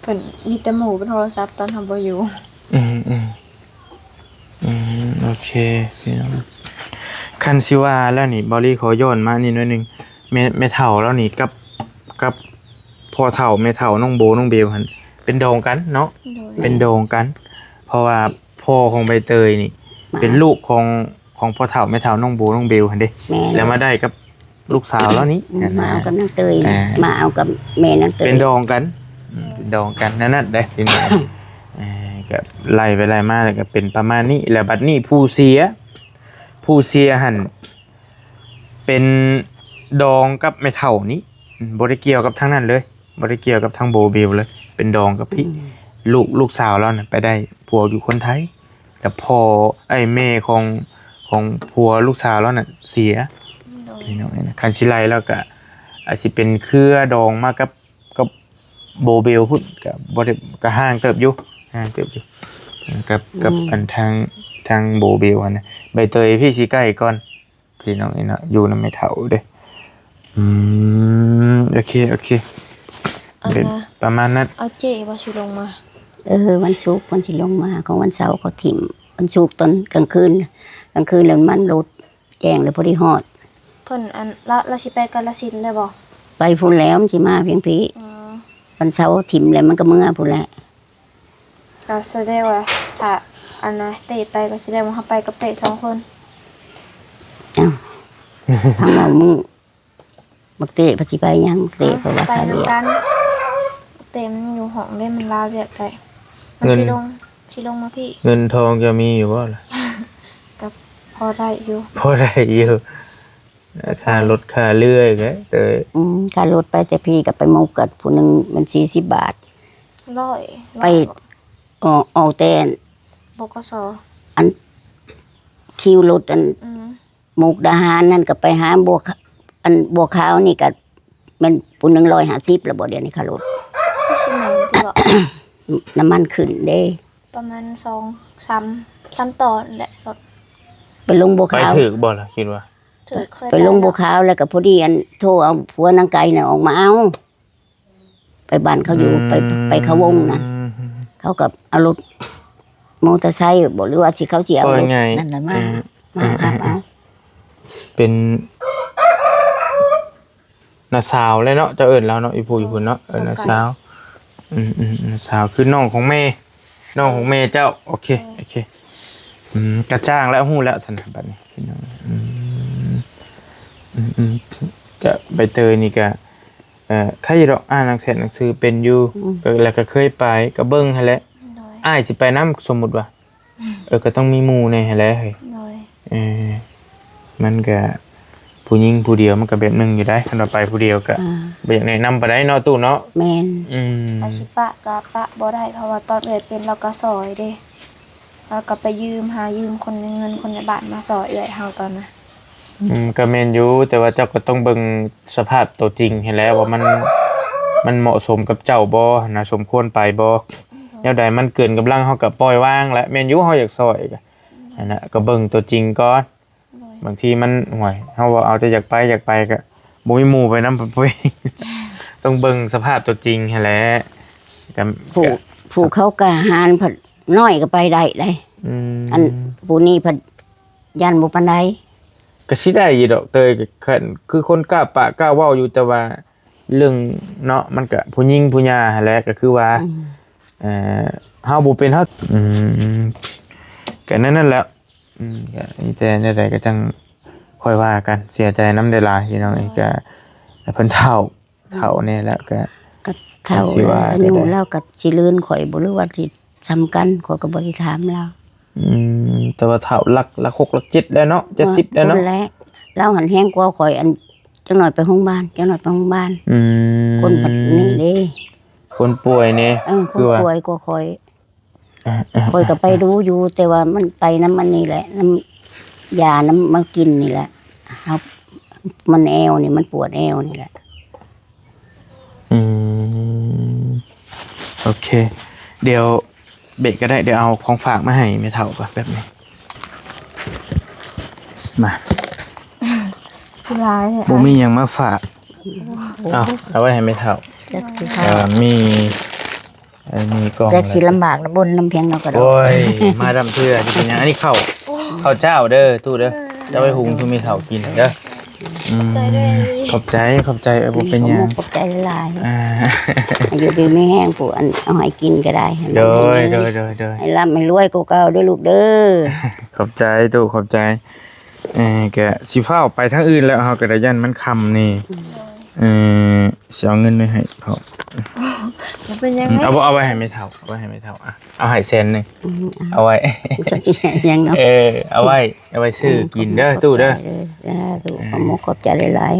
ເພິ່ນມີແຕ່ໝູ່ເປັນໂທລະສັບຕອນເຮົາບໍ່ຢູ່ ອືມໆ ອືມ ໂອເຄ ພີ່ນ້ອງ ຄັນຊິວ່າແລ້ວນີ້ ເບົາລີຂໍຍ້ອນມານີ້ໜ້ອຍໜຶ່ງ ແມ່ ແມ່ເຖົ້າລາວນີ້ກັບ ກັບພໍ່ເຖົ້າແມ່ເຖົ້ານ້ອງໂບນ້ອງເບວຫັ້ນ ເປັນດອງກັນເນາະ ໂດຍ ເປັນດອງກັນ ເພາະວ່າພໍ່ຂອງໃບເຕີຍນີ້ ມາ ເປັນລູກຂອງ ຂອງພໍ່ເຖົ້າແມ່ເຖົ້ານ້ອງໂບນ້ອງເບວຫັ້ນເດ້ ແມ່ນ ແລ້ວມາໄດ້ກັບລູກສາວລາວນີ້ ອືມ ຫັ້ນນະ ມາເອົາກັບນາງເຕີຍ ອ່າ ມາເອົາກັບແມ່ນາງເຕີຍ ເປັນດອງກັນ ອືມ ເປັນດອງກັນ ແນວນັ້ນເດ້ ເປັນດອງ ເອີ ກໍໄລ່ໄປໄລ່ມາ ແລ້ວກໍເປັນປະມານນີ້ ແລ້ວບັດນີ້ຜູ້ເສຍ ຜູ້ເສຍຫັ້ນ ເປັນດອງກັບແມ່ເຖົ້ານີ້ ອືມ ບໍ່ໄດ້ກ່ຽວກັບທາງນັ້ນເລີຍ ບໍ່ໄດ້ກ່ຽວກັບທາງໂບເບວເລີຍ ເປັນດອງກັບພີ້ ອືມ ລູກ ລູກສາວລາວນະໄປໄດ້ຜົວຢູ່ຄົນໄທ ແລ້ວພໍ່ ເອີຍ ແມ່ຂອງ ຂອງຜົວລູກສາວລາວນະເສຍ ໂດຍ ພີ່ນ້ອງເອີຍ ຄັນຊິໄລ່ແລ້ວກະອາດຊິເປັນເຄືອດອງມາກັບ ກັບໂບເບວພຸ້ນ ກະບໍ່ໄດ້ ກະຫ່າງເຕີບຢູ່ ຫ່າງເຕີບຢູ່ ກັບ ກັບ ອືມ ອັນທາງ ທາງໂບເບວຫັ້ນນະ ໃບເຕີຍພີ້ຊິໃກ້ກ່ອນ ພີ່ນ້ອງເອີຍເນາະ ຢູ່ນຳແມ່ເຖົ້າເດ້ ອືມ ໂອເຄ ໂອເຄ ອັນ ເປັນ ນະ ປະມານນັ້ນ ເອົາເຈ້ບໍ່ຊິລົງມາ ເອີ ວັນສຸກເພິ່ນຊິລົງມາ ຂອງວັນເສົາເຂົາຖິ້ມ ວັນສຸກຕອນກາງຄືນ ກາງຄືນແລ້ວມັນຫຼຸດ ແຈ້ງແລ້ວພໍດີຮອດ ເພິ່ນ ອັນ ລາວ ລາວຊິໄປກາລະສິນເລີຍບໍ່? ໄປພຸ້ນແລ້ວ ມັນຊິມາພຽງພີ້ ອໍ ວັນເສົາຖິ້ມແລ້ວມັນກໍເມືອພຸ້ນແຫຼະ ກໍສະແດງວ່າ ຖ້າ ອັນນະ ເຕ້ໄປກໍສະແດງວ່າເຮົາໄປກັບເຕ້ສອງຄົນ ອ້າວ ທາງເວົ້າມື້ ບັກເຕ້ເພິ່ນຊິໄປຫຍັງ ບັກເຕ້ ເອີ ເພາະວ່າ ໄປນຳກັນ ບັກເຕ້ມັນຢູ່ຫ້ອງເດ້ ມັນລາວຽກໄດ້ ມັນ ເງິນ ຊິລົງ ຊິລົງມາພີ້ ເງິນທອງຈະມີຢູ່ບໍ່ລະ? ກໍພໍໄດ້ຢູ່ ພໍໄດ້ຢູ່ ຄ່າລົດຄ່າເຮືອອີກແຫຼະເຕີຍ ອືມ ຄ່າລົດໄປແຕ່ພີ້ກໍໄປໝູ່ກັບຜູ້ໜຶ່ງມັນສີ່ສິບບາດ ຮ້ອຍ ໄປ ຮ້ອຍ ອອກ ອອກແຕ່ ບກສ ອັນ ຄິວລົດ ອັນ ອືມ ມຸກດາຫານນັ້ນກໍໄປຫາບົວ ອັນ ບົວຂາວນີ້ກໍແມ່ນຜູ້ໜຶ່ງຮ້ອຍຫ້າສິບແລ້ວບໍ່ ດຽວນີ້ຄ່າລົດ ຄືຊິແມ່ນຕິເບາະ ນ້ຳມັນຂຶ້ນເດ້ ປະມານສອງສາມ ສາມຕໍ່ນີ້ແຫຼະລົດ ໄປລົງບົວຂາວ ໄປຖືກບໍ່ລະ ຄິດວ່າ ຖືກ ເຄີຍໄປລົງບົວຂາວ ແລ້ວກໍພໍດີ ອັນ ໂທເອົາຜົວນາງໄກ່ນະອອກມາເອົາ ໄປບ້ານເຂົາຢູ່ ອືມ ໄປ ໄປເຂົາວົງນະ ເຂົາກໍເອົາລົດມໍເຕີໄຊບໍ ຫຼືວ່າຊິເຂົາຊິເອົາລົດນັ້ນລະມາ ເອີ ມາຮັບເອົາ ເປັນນ້າສາວແຫຼະເນາະ ເຈົ້າເອີ້ນລາວເນາະ ອີ່ຜູ້ອີ່ພຸ້ນເນາະ ເອີ ນ້າສາວ ອືມໆ ນ້າສາວ ຄືນ້ອງຂອງແມ່ ນ້ອງຂອງແມ່ເຈົ້າ ໂອເຄ ໂອເຄ ອືມ ກະຈ່າງແລ້ວ ຮູ້ແລ້ວຊັ້ນນະ ບັດນີ້ ພີ່ນ້ອງ ອືມ ອືມໆ ກະໃບເຕີຍນີ້ກະ ເອີ ໃຄຢູ່ດອກ ອ່ານໜັງແສນໜັງສືເປັນຢູ່ ອືມ ກະ ແລ້ວກະເຄີຍໄປ ກະເບິ່ງຫັ້ນແຫຼະ ໂດຍ ອ້າຍຊິໄປນຳ ສົມມຸດວ່າ ເອີ ກໍຕ້ອງມີໝູ່ແດ່ຫັ້ນແຫຼະເຮີ້ຍ ໂດຍ ເອີ ມັນກະ ຜູ້ຍິງຜູ້ດຽວມັນກະແບບໜຶ່ງຢູ່ໃດ໋ ຄັນວ່າໄປຜູ້ດຽວກະ ອ່າ ບໍ່ຢາກແນະນຳປານໃດເນາະ ຕູ້ເນາະ ແມ່ນ ອືມ ວ່າຊິປະກະປະບໍ່ໄດ້ ເພາະວ່າຕອນເອື້ອຍເປັນລາວກະຊອຍເດ້ ລາວກໍໄປຢືມ ຫາຢືມຄົນໃນເງິນຄົນໃນບ້ານມາຊ່ອຍເອື້ອຍເຮົາຕອນນັ້ນ ອືມ ກໍແມ່ນຢູ່ ແຕ່ວ່າເຈົ້າກໍຕ້ອງເບິ່ງສະພາບໂຕຈິງຫັ້ນແຫຼະ ວ່າມັນ ມັນເໝາະສົມກັບເຈົ້າບໍ່ຫັ້ນນະ ສົມຄວນໄປບໍ່ ແນວໃດມັນເກີນກຳລັງເຮົາກໍປ່ອຍວາງແຫຼະ ແມ່ນຢູ່ ເຮົາຢາກຊ່ອຍກໍຫັ້ນນະ ກໍເບິ່ງໂຕຈິງກ່ອນ ໂດຍ ບາງທີມັນ ໂອ້ຍ ເຮົາເວົ້າເອົາແຕ່ຢາກໄປ ຢາກໄປກໍບໍ່ມີໝູ່ໄປນຳ ໂອ້ຍ ຕ້ອງເບິ່ງສະພາບຕົວຈິງຫັ້ນແຫຼະ ກໍ ຜູ້ ກໍ ຜູ້ເຂົາກ້າຫານພັດນ້ອຍກໍໄປໄດ້ເດ້ ອືມ ອັນຜູ້ນີ້ພັດຢ້ານບໍ່ປານໃດ ກໍຊິໄດ້ຢູ່ດອກເຕີຍ ກໍຄືຄົນກ້າປາກກ້າເວົ້າຢູ່ ແຕ່ວ່າເລື່ອງເນາະ ມັນກໍຜູ້ຍິງຜູ້ຫຍ່າຫັ້ນແຫຼະ ກໍຄືວ່າ ອືມ ເອີ ເຮົາບໍ່ເປັນເຮົາ ອືມ ກໍແນວນັ້ນແຫຼະ ອືມ ກໍມີແຕ່ແນວໃດກໍຈັ່ງຄ່ອຍວ່າກັນ ເສຍໃຈນຳຫຼາຍໆ ພີ່ນ້ອງເອີຍ ກໍໃຫ້ເພິ່ນເຖົ້າ ເຖົ້າແດ່ແລ້ວກໍ ກໍເຖົ້າ ກໍຊິວ່າ ອາຍຸລາວກໍຊິເລີນຂ້ອຍບໍ່ ຫຼືວ່າຊິສ່ຳກັນ ຂ້ອຍກໍບໍ່ໄດ້ຖາມລາວ ອືມ ແຕ່ວ່າເຖົ້າຫຼັກ ຫຼັກຫົກຫຼັກເຈັດແລ້ວເນາະ ເຈັດສິບແລ້ວເນາະ ພຸ້ນແຫຼະ ລາວຫັ້ນແຮງກວ່າຂ້ອຍ ອັນ ຈັກໜ້ອຍໄປໂຮງບານ ຈັກໜ້ອຍໄປໂຮງບານ ອືມ ຄົນພັດນີ້ເດ້ ຄົນປ່ວຍນີ້ ເອີ ຄົນປ່ວຍກວ່າຂ້ອຍ ຂ້ອຍກໍໄປດູຢູ່ ແຕ່ວ່າມັນໄປນຳອັນນີ້ແຫຼະ ນຳຢານຳມາກິນນີ້ແຫຼະ ເຮົາ ມັນແອວນີ້ ມັນປວດແອວນີ້ແຫຼະ ອືມ ໂອເຄ ດຽວເບກກໍໄດ້ ດຽວເອົາຂອງຝາກມາໃຫ້ແມ່ເຖົ້າກ່ອນແປັບໜຶ່ງ ມາ ຄືຫຼາຍແທ້ ບໍ່ມີຫຍັງມາຝາກ ເອົາ ເອົາໄວ້ໃຫ້ແມ່ເຖົ້າ ຈັກຊິ ເອີ ມີ ເອີ ມີກ່ອງ ຈັກຊິລຳບາກລະບົນນຳພຽງເຮົາກໍດອກ ໂອ້ຍ ມາດຳເທື່ອ ຊິເປັນຫຍັງ ອັນນີ້ເຂົ້າ ເຂົ້າເຈົ້າເດີຕູ້ເດີ ຈະໄວ້ຫຸງສູ່ແມ່ເຖົ້າກິນເດີ ອືມ ຂອບໃຈ ຂອບໃຈ ເອີ ບໍ່ເປັນຫຍັງ ຂອບໃຈຫຼາຍໆ ອ່າ ຢູ່ດີມີແຮງ ຜູ້ອັນເອົາໃຫ້ກິນກໍໄດ້ ໂດຍ ໂດຍ ໂດຍ ໂດຍ ໃຫ້ລ່ຳໃຫ້ລວຍກວ່າເກົ່າເດີລູກເດີ ຂອບໃຈຕູ້ ຂອບໃຈ ເອີ ກະຊິຟ້າວໄປທາງອື່ນແລ້ວ ເຮົາກະໄດ້ຢ້ານມັນຄ່ຳນີ້ ອືມ ເອີ ຊິເອົາເງິນໄວ້ໃຫ້ພໍ່ ບໍ່ເປັນຫຍັງ ອືມ ເອົາ ເອົາໄວ້ໃຫ້ແມ່ເຖົ້າ ເອົາໄວ້ໃຫ້ແມ່ເຖົ້າ ອ່ະ ເອົາໃຫ້ແສນໜຶ່ງ ອືມ ເອົາໄວ້ ຈັກຊິໃຫ້ຫຍັງເນາະ ເອີ ເອົາໄວ້ ເອົາໄວ້ຊື້ກິນເດີຕູ້ເດີ ເອີ ສາທຸ ຂອບມຸກຂອບໃຈຫຼາຍ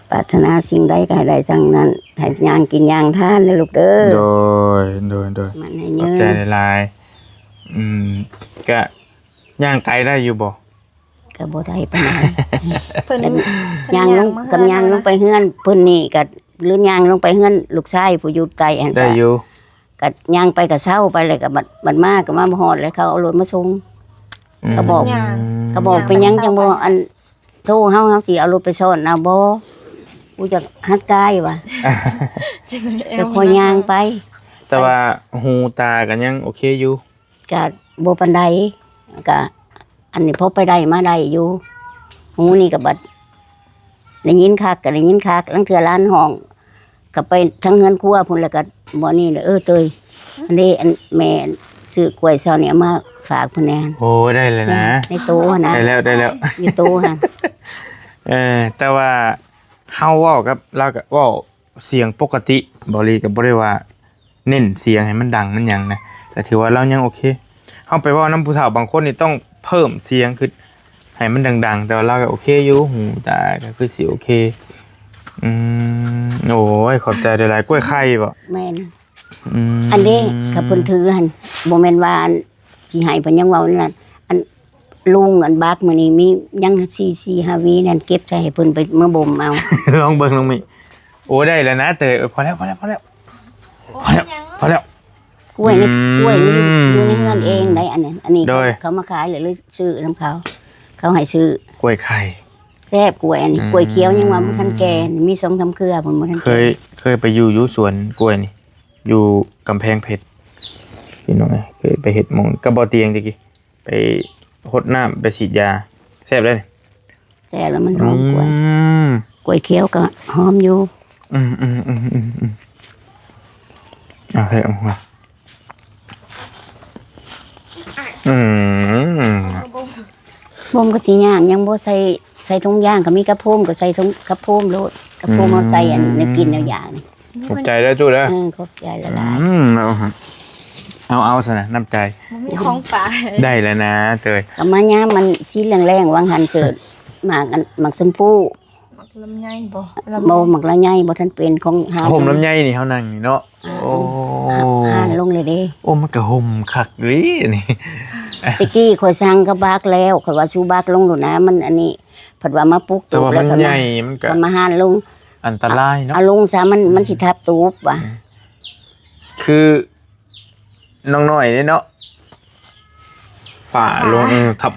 ໆ ປາດຖະໜາສິ່ງໃດກໍໃຫ້ໄດ້ດັ່ງນັ້ນ ໃຫ້ຍ່າງກິນຍ່າງທານເດີລູກເດີ ໂດຍ ໂດຍ ໂດຍ ມັນໃຫ້ເຍີ ຂອບໃຈຫຼາຍໆ ອືມ ກະຍ່າງໄກໄດ້ຢູ່ບໍ່? ກໍບໍ່ໄດ້ປານໃດ ເພິ່ນ ເພິ່ນຍ່າງລົງ ຍ່າງມາເຮືອນ ກັບຍ່າງລົງໄປເຮືອນເພິ່ນນີ້ກໍ ຫຼືຍ່າງລົງໄປເຮືອນລູກຊາຍຜູ້ຢູ່ໄກຫັ້ນ ໄດ້ຢູ່ ກໍຍ່າງໄປກໍເຊົາໄປ ແລ້ວກໍບັດ ບັດມາກໍມາບໍ່ຮອດ ແລ້ວເຂົາເອົາລົດມາສົ່ງ ອືມ ກໍບອກ ຍ່າງ ກໍບອກເປັນຫຍັງຈັ່ງບໍ່ ຍ່າງໄປ ອັນ ໂທເຮົາ ເຮົາຊິເອົາລົດໄປຊ້ອນເອົາບໍ່ ກູຢາກຫັດກາຍວ່າ ຈະຄ່ອຍຍ່າງໄປ ແຕ່ວ່າຫູຕາກໍຍັງໂອເຄຢູ່ ກະບໍ່ປານໃດ ກະອັນນີ້ພໍໄປໄດ້ມາໄດ້ຢູ່ ຫູນີ້ກະບັດໄດ້ຍິນຄັກ ກະໄດ້ຍິນຄັກ ລາງເທື່ອຫຼານຮ້ອງ ກະໄປທາງເຮືອນຄົວພຸ້ນ ແລ້ວກະບໍ່ນີ້ແຫຼະ ເອີ ເຕີຍ ອັນນີ້ ອັນແມ່ຊື້ກ້ວຍເຊົ້ານີ້ເອົາມາຝາກເພິ່ນແດ່ ໂອ້ ໄດ້ແລ້ວນະ ໃນໂຕຫັ້ນນະ ໄດ້ແລ້ວ ໄດ້ແລ້ວ ຢູ່ໂຕຫັ້ນ ເອີ ແຕ່ວ່າເຮົາເວົ້າກັບລາວກະເວົ້າ ສຽງປົກກະຕິ ເບົາຫຼີກໍບໍ່ໄດ້ວ່າເນັ້ນສຽງໃຫ້ມັນດັງມັນຫຍັງນະ ກໍຖືວ່າລາວຍັງໂອເຄ ເຮົາໄປເວົ້ານຳຜູ້ເຖົ້າບາງຄົນນີ້ຕ້ອງເພີ່ມສຽງຂຶ້ນໃຫ້ມັນດັງໆ ແຕ່ວ່າລາວກໍໂອເຄຢູ່ ຫູຕາກໍຄືຊິໂອເຄ ອືມ ໂອ້ຍ ຂອບໃຈຫຼາຍໆ ກ້ວຍໄຂ່ບໍ? ແມ່ນ ອືມ ອັນເດ້ ຄັນເພິ່ນຖືຫັ້ນ ບໍ່ແມ່ນວ່າອັນ ຊິໃຫ້ເພິ່ນຍັງເວົ້ານັ້ນ ອັນລຸງອັນບັກມື້ນີ້ມີຍັງສີ່ສີ່ຫ້າຫວີນັ້ນ ເກັບໃສ່ໃຫ້ເພິ່ນໄປເມືອບົ່ມເອົາ ລອງເບິ່ງນ້ອງມິ ໂອ້ ໄດ້ແລ້ວນະເຕີຍ ເອີ ພໍແລ້ວ ພໍແລ້ວ ພໍແລ້ວ ພໍແລ້ວ ພໍແລ້ວ ກ້ວຍນີ້ ອືມ ກ້ວຍນີ້ຢູ່ໃນເຮືອນເອງໄດ໋ ອັນນີ້ ອັນນີ້ ໂດຍ ເຂົາມາຂາຍ ເລີຍຊື້ນຳເຂົາ ເຂົາໃຫ້ຊື້ ກ້ວຍໄຂ່ ແຊບກ້ວຍອັນນີ້ ອືມ ກ້ວຍຂຽວຍັງວ່າບໍ່ທັນແກ່ ມີສອງສາມເຄືອພຸ້ນ ບໍ່ທັນແກ່ ເຄີຍ ເຄີຍໄປຢູ່ ຢູ່ສວນກ້ວຍນີ້ ຢູ່ກຳແພງເພັດ ພີ່ນ້ອງເອີຍ ເຄີຍໄປເຮັດໝ່ອງກັບບໍ່ຕຽງແຕ່ກີ້ ໄປຫົດນ້ຳ ໄປສີດຢາ ແຊບເດ້ ແຊບແລ້ວມັນຫອມກວ່າ ອືມ ກ້ວຍຂຽວກໍຫອມຢູ່ ອືມໆໆໆໆ ເອົາເຮັດອອກມາ ອືມ ບົ່ມກໍຊິຍາກ ຍັງບໍ່ໃສ່ ໃສ່ຖົງຢາງກໍມີ ກະໂພມກໍໃສ່ຖົງ ກະໂພມໂລດ ກະໂພມເຮົາໃສ່ອັນ ອືມ ແນວກິນແນວຢາກນີ້ ຂອບໃຈເດີຕູ້ເດີ ເອີ ຂອບໃຈຫຼາຍໆ ອືມ ເອົາ ເອົາ ເອົາຊະນະ ນ້ຳໃຈ ບໍ່ມີຂອງຝາກ ໄດ້ແລ້ວນະເຕີຍ ກໍມາຍາມມັນສີແລງໆ ຫວ່າງຫັ້ນເກີດ ໝາກອັນ ໝາກຊົມພູ ໝາກລຳໄຍບໍ? ບໍ່ ໝາກລຳໄຍບໍ່ທັນເປັນ ຂອງຮ້ານຮົ່ມລຳໄຍນີ້ ເຮົານັ່ງນີ້ເນາະ ອ່າ ໂອ້ ຮ້ານລົງເລີຍເດ້ ໂອ້ ມັນກໍຮົ່ມຄັກເລີຍນີ້ ແຕ່ກີ້ຂ້ອຍສັ່ງກັບບັກແລ້ວ ຂ້ອຍວ່າຊູບັກລົງໂລດນະ ມັນອັນນີ້ ເພິ່ນວ່າມາປຸກຕູບ ແຕ່ວ່າມັນໃຫຍ່ ມັນກໍ ເພິ່ນມາຮ້ານລົງ ອັນຕະລາຍເນາະ ເອົາລົງຊະ ມັນ ອືມ ມັນຊິທັບຕູບວ່າ ຄື ນ້ອງນ້ອຍເດ້ເນາະ ຝາລົງ ເອີ ທັບ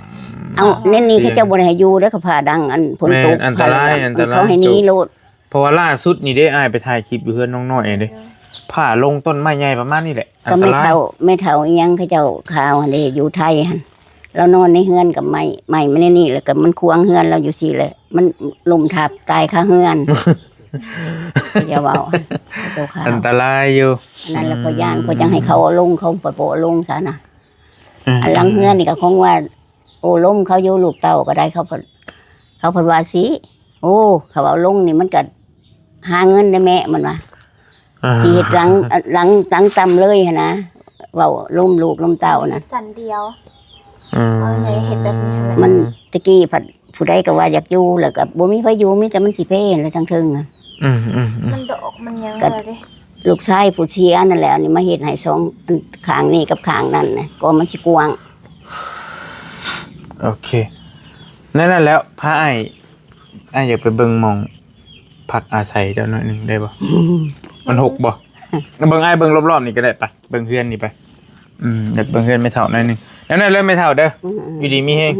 ເອົາ ແນວນີ້ເຂົາເຈົ້າບໍ່ໄດ້ໃຫ້ຢູ່ເດ້ ເຂົາຝາດັງ ອັນຝົນຕົກ ແມ່ນ ອັນຕະລາຍ ອັນຕະລາຍ ເຂົາໃຫ້ໜີໂລດ ເພາະວ່າລ່າສຸດນີ້ເດ້ ອ້າຍໄປຖ່າຍຄລິບຢູ່ເຮືອນນ້ອງນ້ອຍເດ້ ໂດຍ ພ້າລົງຕົ້ນໄມ້ໃຫຍ່ປະມານນີ້ແຫຼະ ກໍແມ່ເຖົ້າ ອັນຕະລາຍຢູ່ ແມ່ເຖົ້າອີ່ຫຍັງເຂົາເຈົ້າຂ່າວຫັ້ນເດ້ ຢູ່ໄທຫັ້ນ ລາວນອນໃນເຮືອນກໍໄໝ້ ໄໝ້ມາໃນນີ້ ແລ້ວກໍມັນຂວາງເຮືອນລາວຢູ່ຊີ້ແຫຼະ ມັນລົ້ມທັບຕາຍຄາເຮືອນ ຢ່າເວົ້າ ເຂົາເຈົ້າຂ່າວ ອັນຕະລາຍຢູ່ ອັນນັ້ນແຫຼະ ອືມ ຂ້ອຍຢ້ານ ຂ້ອຍຈັ່ງໃຫ້ເຂົາເອົາລົງ ເຂົາບໍ່ເອົາລົງຊະນະ ອືມ ອັນຫຼັງເຮືອນນີ້ກໍຄົງວ່າ ໂອ້ລົມເຂົາຢູ່ ລູກເຕົ້າກໍໄດ້ ເຂົາເພິ່ນ ເຂົາເພິ່ນວ່າຊີ້ ໂອ້ ເຂົາເອົາລົງນີ້ມັນກໍຫາເງິນໄດ້ແມ່ ມັນວ່າ ອ່າ ຊິເຮັດຫຼັງ ຫຼັງ ຫຼັງຕ່ຳເລີຍຫັ້ນນະ ເວົ້າລົມລູກລົມເຕົ້ານະ ຊັ້ນດຽວ ອືມ ເອົາໃຫຍ່ເຮັດແບບນີ້ຫັ້ນແຫຼະ ມັນຕະກີ້ພັດ ຜູ້ໃດກໍວ່າຢາກຢູ່ ແລ້ວກໍບໍ່ມີໃຜຢູ່ ມີແຕ່ມັນຊິເພແຫຼະທາງເທິງນະ ອືມໆໆ ມັນດອກມັນຫຍັງ ກໍ ແລ້ວເດ້ ລູກຊາຍຜູ້ເສຍນັ້ນແຫຼະ ອັນນີ້ມາເຮັດໃຫ້ສອງ ອັນຂ້າງນີ້ກັບຂ້າງນັ້ນນະ ກໍມັນຊິກວ້າງ ໂອເຄ ນັ້ນແຫຼະ ພາອ້າຍ ອ້າຍຢາກໄປເບິ່ງໝ່ອງພັກອາໄສເຈົ້າໜ້ອຍໜຶ່ງໄດ້ບໍ່? ມັນຫົກບໍ່? ເບິ່ງ ອ້າຍເບິ່ງລອບໆນີ້ກໍໄດ້ ໄປເບິ່ງເຮືອນນີ້ໄປ ອືມ ຢາກເບິ່ງເຮືອນແມ່ເຖົ້າໜ້ອຍໜຶ່ງ ແນວນັ້ນເລີຍແມ່ເຖົ້າເດີ ອືມໆ ຢູ່ດີມີແຮງ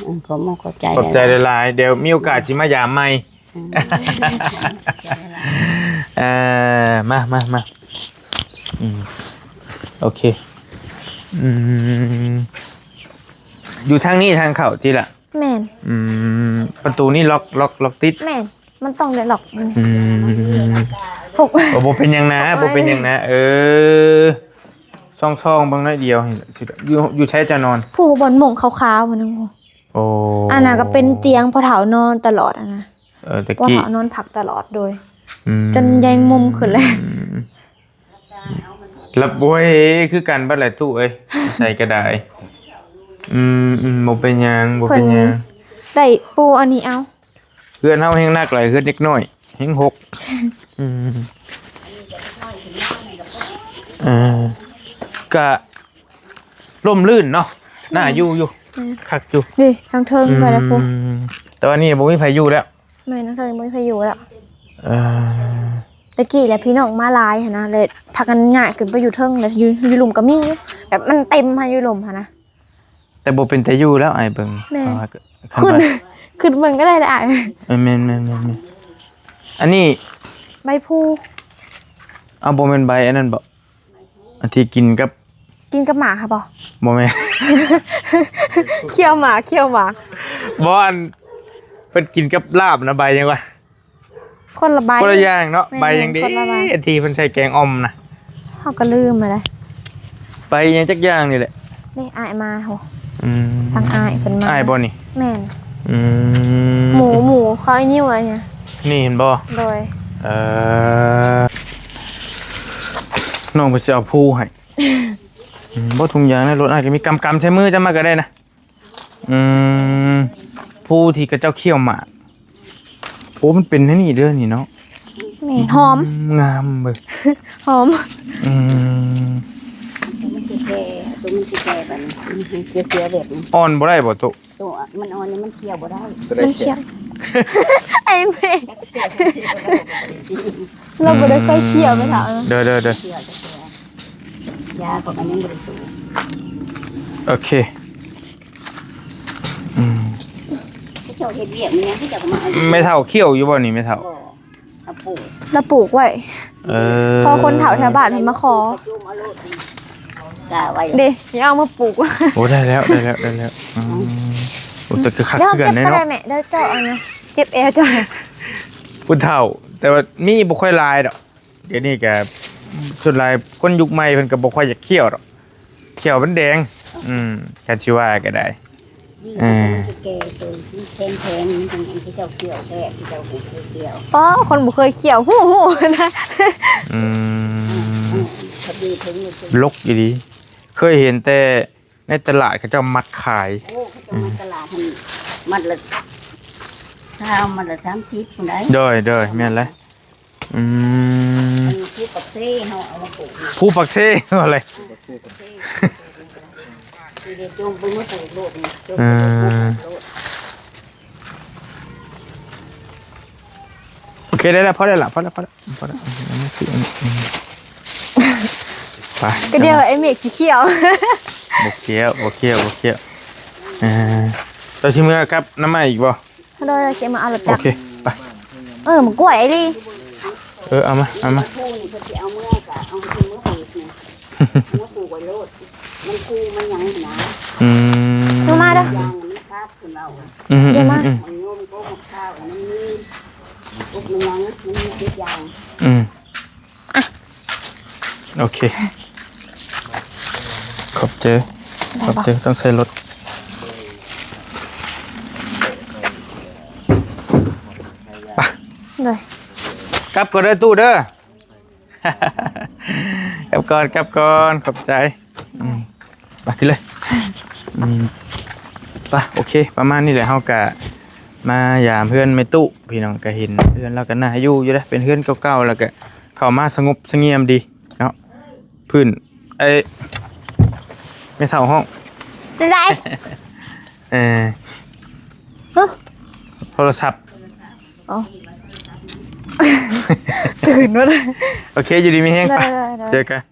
ອືມໆ ຂອບມຸກຂອບໃຈ ຂອບໃຈຫຼາຍໆ ດຽວມີໂອກາດຊິມາຢາມໃໝ່ ອືມ ເອີ ມາ ມາ ມາ ອືມ ໂອເຄ ອືມ ຢູ່ທາງນີ້ທາງເຂົ້າຕິລະ? ແມ່ນ ອືມ ປະຕູນີ້ລັອກ ລັອກ ລັອກຕິດ? ແມ່ນ ມັນຕ້ອງໄດ້ລັອກ ອືມ ຫົກ ໂອ້ ບໍ່ເປັນຫຍັງນະ ບໍ່ເປັນຫຍັງນະ ເອີ ຊ່ອງໆເບິ່ງໜ້ອຍດຽວ ຢູ່ ຢູ່ໃສຈະນອນ? ຜູ້ບ່ອນມຸ້ງຂາວໆພຸ້ນນະ ໂອ້ ອັນນັ້ນກໍເປັນຕຽງພໍ່ເຖົ້ານອນຕະຫຼອດຫັ້ນນະ ເອີ ແຕ່ກີ້ ພໍ່ເຖົ້ານອນພັກຕະຫຼອດ ໂດຍ ອືມ ຈົນແຍງມຸມຂຶ້ນແລ້ວ ອືມ ແລ້ວ ໂອ້ຍ ຄືກັນເບິດແຫຼະຕູ້ເອີຍ ໃສ່ກໍໄດ້ ອືມໆ ບໍ່ເປັນຫຍັງ ບໍ່ເປັນຫຍັງ ເພິ່ນໄດ້ປູອັນນີ້ເອົາ ເຮືອນເຮົາແຮງໜັກຫຼາຍ ເຮືອນເດັກນ້ອຍແຮງຫົກ ອືມ ເອີ ກະ ຮົ່ມລື່ນເນາະ ໜ້າຢູ່ຢູ່ ແມ່ນ ຄັກຢູ່ ນີ້ທາງເທິງກໍໄດ້ພຸ້ນ ອືມ ແຕ່ວ່ານີ້ບໍ່ມີໃຜຢູ່ແລ້ວ ແມ່ນ ທາງເທິງບໍ່ມີໃຜຢູ່ແລ້ວ ເອີ ແຕ່ກີ້ແຫຼະພີ່ນ້ອງມາຫຼາຍຫັ້ນນະ ເລີຍພາກັນຍ້າຍຂຶ້ນໄປຢູ່ເທິງ ແລ້ວຢູ່ ຢູ່ລຸ່ມກໍມີຢູ່ ແບບມັນເຕັມຫັ້ນ ຢູ່ລຸ່ມຫັ້ນນະ ແຕ່ບໍ່ເປັນຕາຢູ່ແລ້ວ ອ້າຍເບິ່ງ ແມ່ນ ເພາະວ່າ ຂຶ້ນ ຂຶ້ນເບິ່ງກໍໄດ້ລະອ້າຍ ເອີ ແມ່ນໆ ອັນນີ້ ໃບພູ ເອົາ ບໍ່ແມ່ນໃບອັນນັ້ນບໍ? ອັນທີ່ກິນກັບ ກິນກັບໝາກຫະບໍ? ບໍ່ແມ່ນ ຂ້ຽວໝາກ ຂ້ຽວໝາກ ບໍ່ ອັນ ເພິ່ນກິນກັບລາບນະ ໃບຫຍັງວະ? ຄົນລະໃບ ຄົນລະຢ່າງເນາະ ແມ່ນໆ ໃບຫຍັງເດ ຄົນລະໃບ ອັນທີ່ເພິ່ນໃສ່ແກງອ່ອມນະ ເຮົາກໍລືມແລ້ວ ໃບຫຍັງຈັກຢ່າງນີ້ແຫຼະ ນີ້ອ້າຍມາໂຫ ອືມ ທາງອ້າຍເພິ່ນມາ ອ້າຍບໍ່ນີ້? ແມ່ນ ອືມ ໝູ ໝູເຂົາໄອ້ນິ້ວອັນນີ້ ນີ້ເຫັນບໍ່? ໂດຍ ເອີ ນ້ອງເພິ່ນຊິເອົາພູໃຫ້ ອືມ ບໍ່ ທຸງຢາງໃນລົດອ້າຍກໍມີ ກຳ ກຳໃສ່ມືເຈົ້າມາກໍໄດ້ນະ ອືມ ຜູ້ທີ່ເຂົາເຈົ້າຂ້ຽວໝາກ ໂອ້ ມັນເປັນແນວນີ້ເດີນີ້ເນາະ ແມ່ນ ຫອມ ອືມ ງາມເວີຍ ຫອມ ອືມ ຕົວມັນຊິແກ່ ຕົວມັນຊິແກ່ບັດນີ້ ມັນຂຽວໆແບບນີ້ ອ່ອນບໍ່ໄດ້ບໍ່? ໂຕ ໂຕມັນອ່ອນນີ້ມັນຂ້ຽວບໍ່ໄດ້ ຕົວໃດ ມັນຂ້ຽວ ໄອ້ແມ່ ລາວບໍ່ໄດ້ຄ່ອຍຂ້ຽວແມ່ເຖົ້າ ເດີໆໆ ຢາກໍມັນຍັງບໍ່ໄດ້ສູບ ໂອເຄ ອືມ ເຂົາເຈົ້າເຮັດວຽກແມ່ນຫຍັງ ເຂົາເຈົ້າກໍມາເອົາ ແມ່ເຖົ້າຂ້ຽວຢູ່ບໍ່ນີ້ແມ່ເຖົ້າ? ບໍ່ ລາວປູກ ລາວປູກໄວ້ ເອີ ພໍຄົນເຖົ້າແຖວບ້ານເພິ່ນມາຂໍ ກະໄວ້ ເດ້ ຊິເອົາມາປູກ ໂອ້ ໄດ້ແລ້ວ ໄດ້ແລ້ວ ໄດ້ແລ້ວ ອືມ ໂອ້ ແຕ່ກໍຄັກຄືກັນເດ້ເນາະ ແມ່ ໄດ້ເຈົ້າອັນນະ ເຈັບແອວເຈົ້າ ຜູ້ເຖົ້າ ແຕ່ວ່າມີບໍ່ຄ່ອຍຫຼາຍດອກ ດຽວນີ້ກະສ່ວນຫຼາຍຄົນຍຸກໃໝ່ເພິ່ນກໍບໍ່ຄ່ອຍຢາກຂ້ຽວດອກ ຂ້ຽວມັນແດງ ອືມ ຄັນຊິວ່າກໍໄດ້ ເອີ ມັນຊິແກ່ໂຕທີ່ແຂງໆ ມັນຈັ່ງອັນທີ່ເຈົ້າຂ້ຽວແທ້ ທີ່ເຈົ້າບໍ່ເຄີຍຂ້ຽວ ອໍ ຄົນບໍ່ເຄີຍຂ້ຽວ ຮູ້ ຮູ້ນະ ອືມ ອືມ ເຂົາດີເຖິງ ລົກອີ່ຫຼີ ເຄີຍເຫັນແຕ່ໃນຕະຫຼາດເຂົາເຈົ້າມັດຂາຍ ໂອ້ ເຂົາເຈົ້າມັດຕະຫຼາດຫັ້ນ ມັດລະຊາວ ມັດລະສາມສິບພຸ້ນໃດ ໂດຍ ໂດຍ ແມ່ນແຫຼະ ອືມ ອັນນີ້ພູປາກເຊເຮົາເອົາມາປູກນະ ພູປາກເຊວ່າແຫຼະ ເອີ ພູປາກເຊ ຊິໄດ້ຈົ່ງໄປເມືອປູກໂລດນີ້ ຈົ່ງໄປປູກໂລດ ເອີ ໂອເຄ ໄດ້ແລ້ວ ພໍໄດ້ລະ ພໍແລ້ວ ພໍແລ້ວ ພໍແລ້ວ ໄປ ກໍດຽວໄອ້ເມກຊິຂ້ຽວ ບໍ່ຂ້ຽວ ບໍ່ຂ້ຽວ ບໍ່ຂ້ຽວ ເອີ ເຈົ້າຊິເມືອກັບນຳອ້າຍອີກບໍ່? ໂດຍ ຊິມາເອົາລົດຈັກ ໂອເຄ ໄປ ເອີ ໝາກກ້ວຍອີ່ຫຼີ. ເອີ ເອົາມາ ເອົາມາ. ຜູ້ນີ້ເພິ່ນຊິເອົາເມືອກະເອົາເມືອປູກນີ້ ເອົາເມືອປູກໄວ້ໂລດ ມັນຄູມັນຫຍັງນະ. ອືມ ລົງມາເດີ ຢ່າງມັນຂາດເພິ່ນເອົາ. ອືມ ອືມ ອືມ ມັນໂຍມກໍໝາກພ້າວ ມັນມີກົກມັນຫຍັງ ມັນມີທຸກຢ່າງ. ອືມ ໂອເຄ ຂອບໃຈ ຂອບໃຈ. ຕ້ອງໃສ່ລົດ ໄປ ໂດຍ ກັບກ່ອນເດີຕູ້ເດີ. ກັບກ່ອນ ກັບກ່ອນ ຂອບໃຈ. ອືມ ໄປ ຂຶ້ນເລີຍ. ອືມ ໄປ ໂອເຄ ປະມານນີ້ແຫຼະ ເຮົາກະມາຢາມເຮືອນແມ່ຕູ້ ພີ່ນ້ອງ ກະເຫັນເຮືອນລາວກະໜ້າຢູ່ຢູ່ເດ້ ເປັນເຮືອນເກົ່າໆ ແລ້ວກະເຂົ້າມາສະຫງົບສະຫງຽມດີເນາະ. ພື້ນ ເອີ ແມ່ເຖົ້າຮ້ອງ ໄດ້ ເອີ ຮະ ໂທລະສັບ. ອໍ ຕື່ນມາເລີຍ. ໂອເຄ ຢູ່ດີມີແຮງ ໄປ ໄດ້ໆໆ ເຈີກັນ.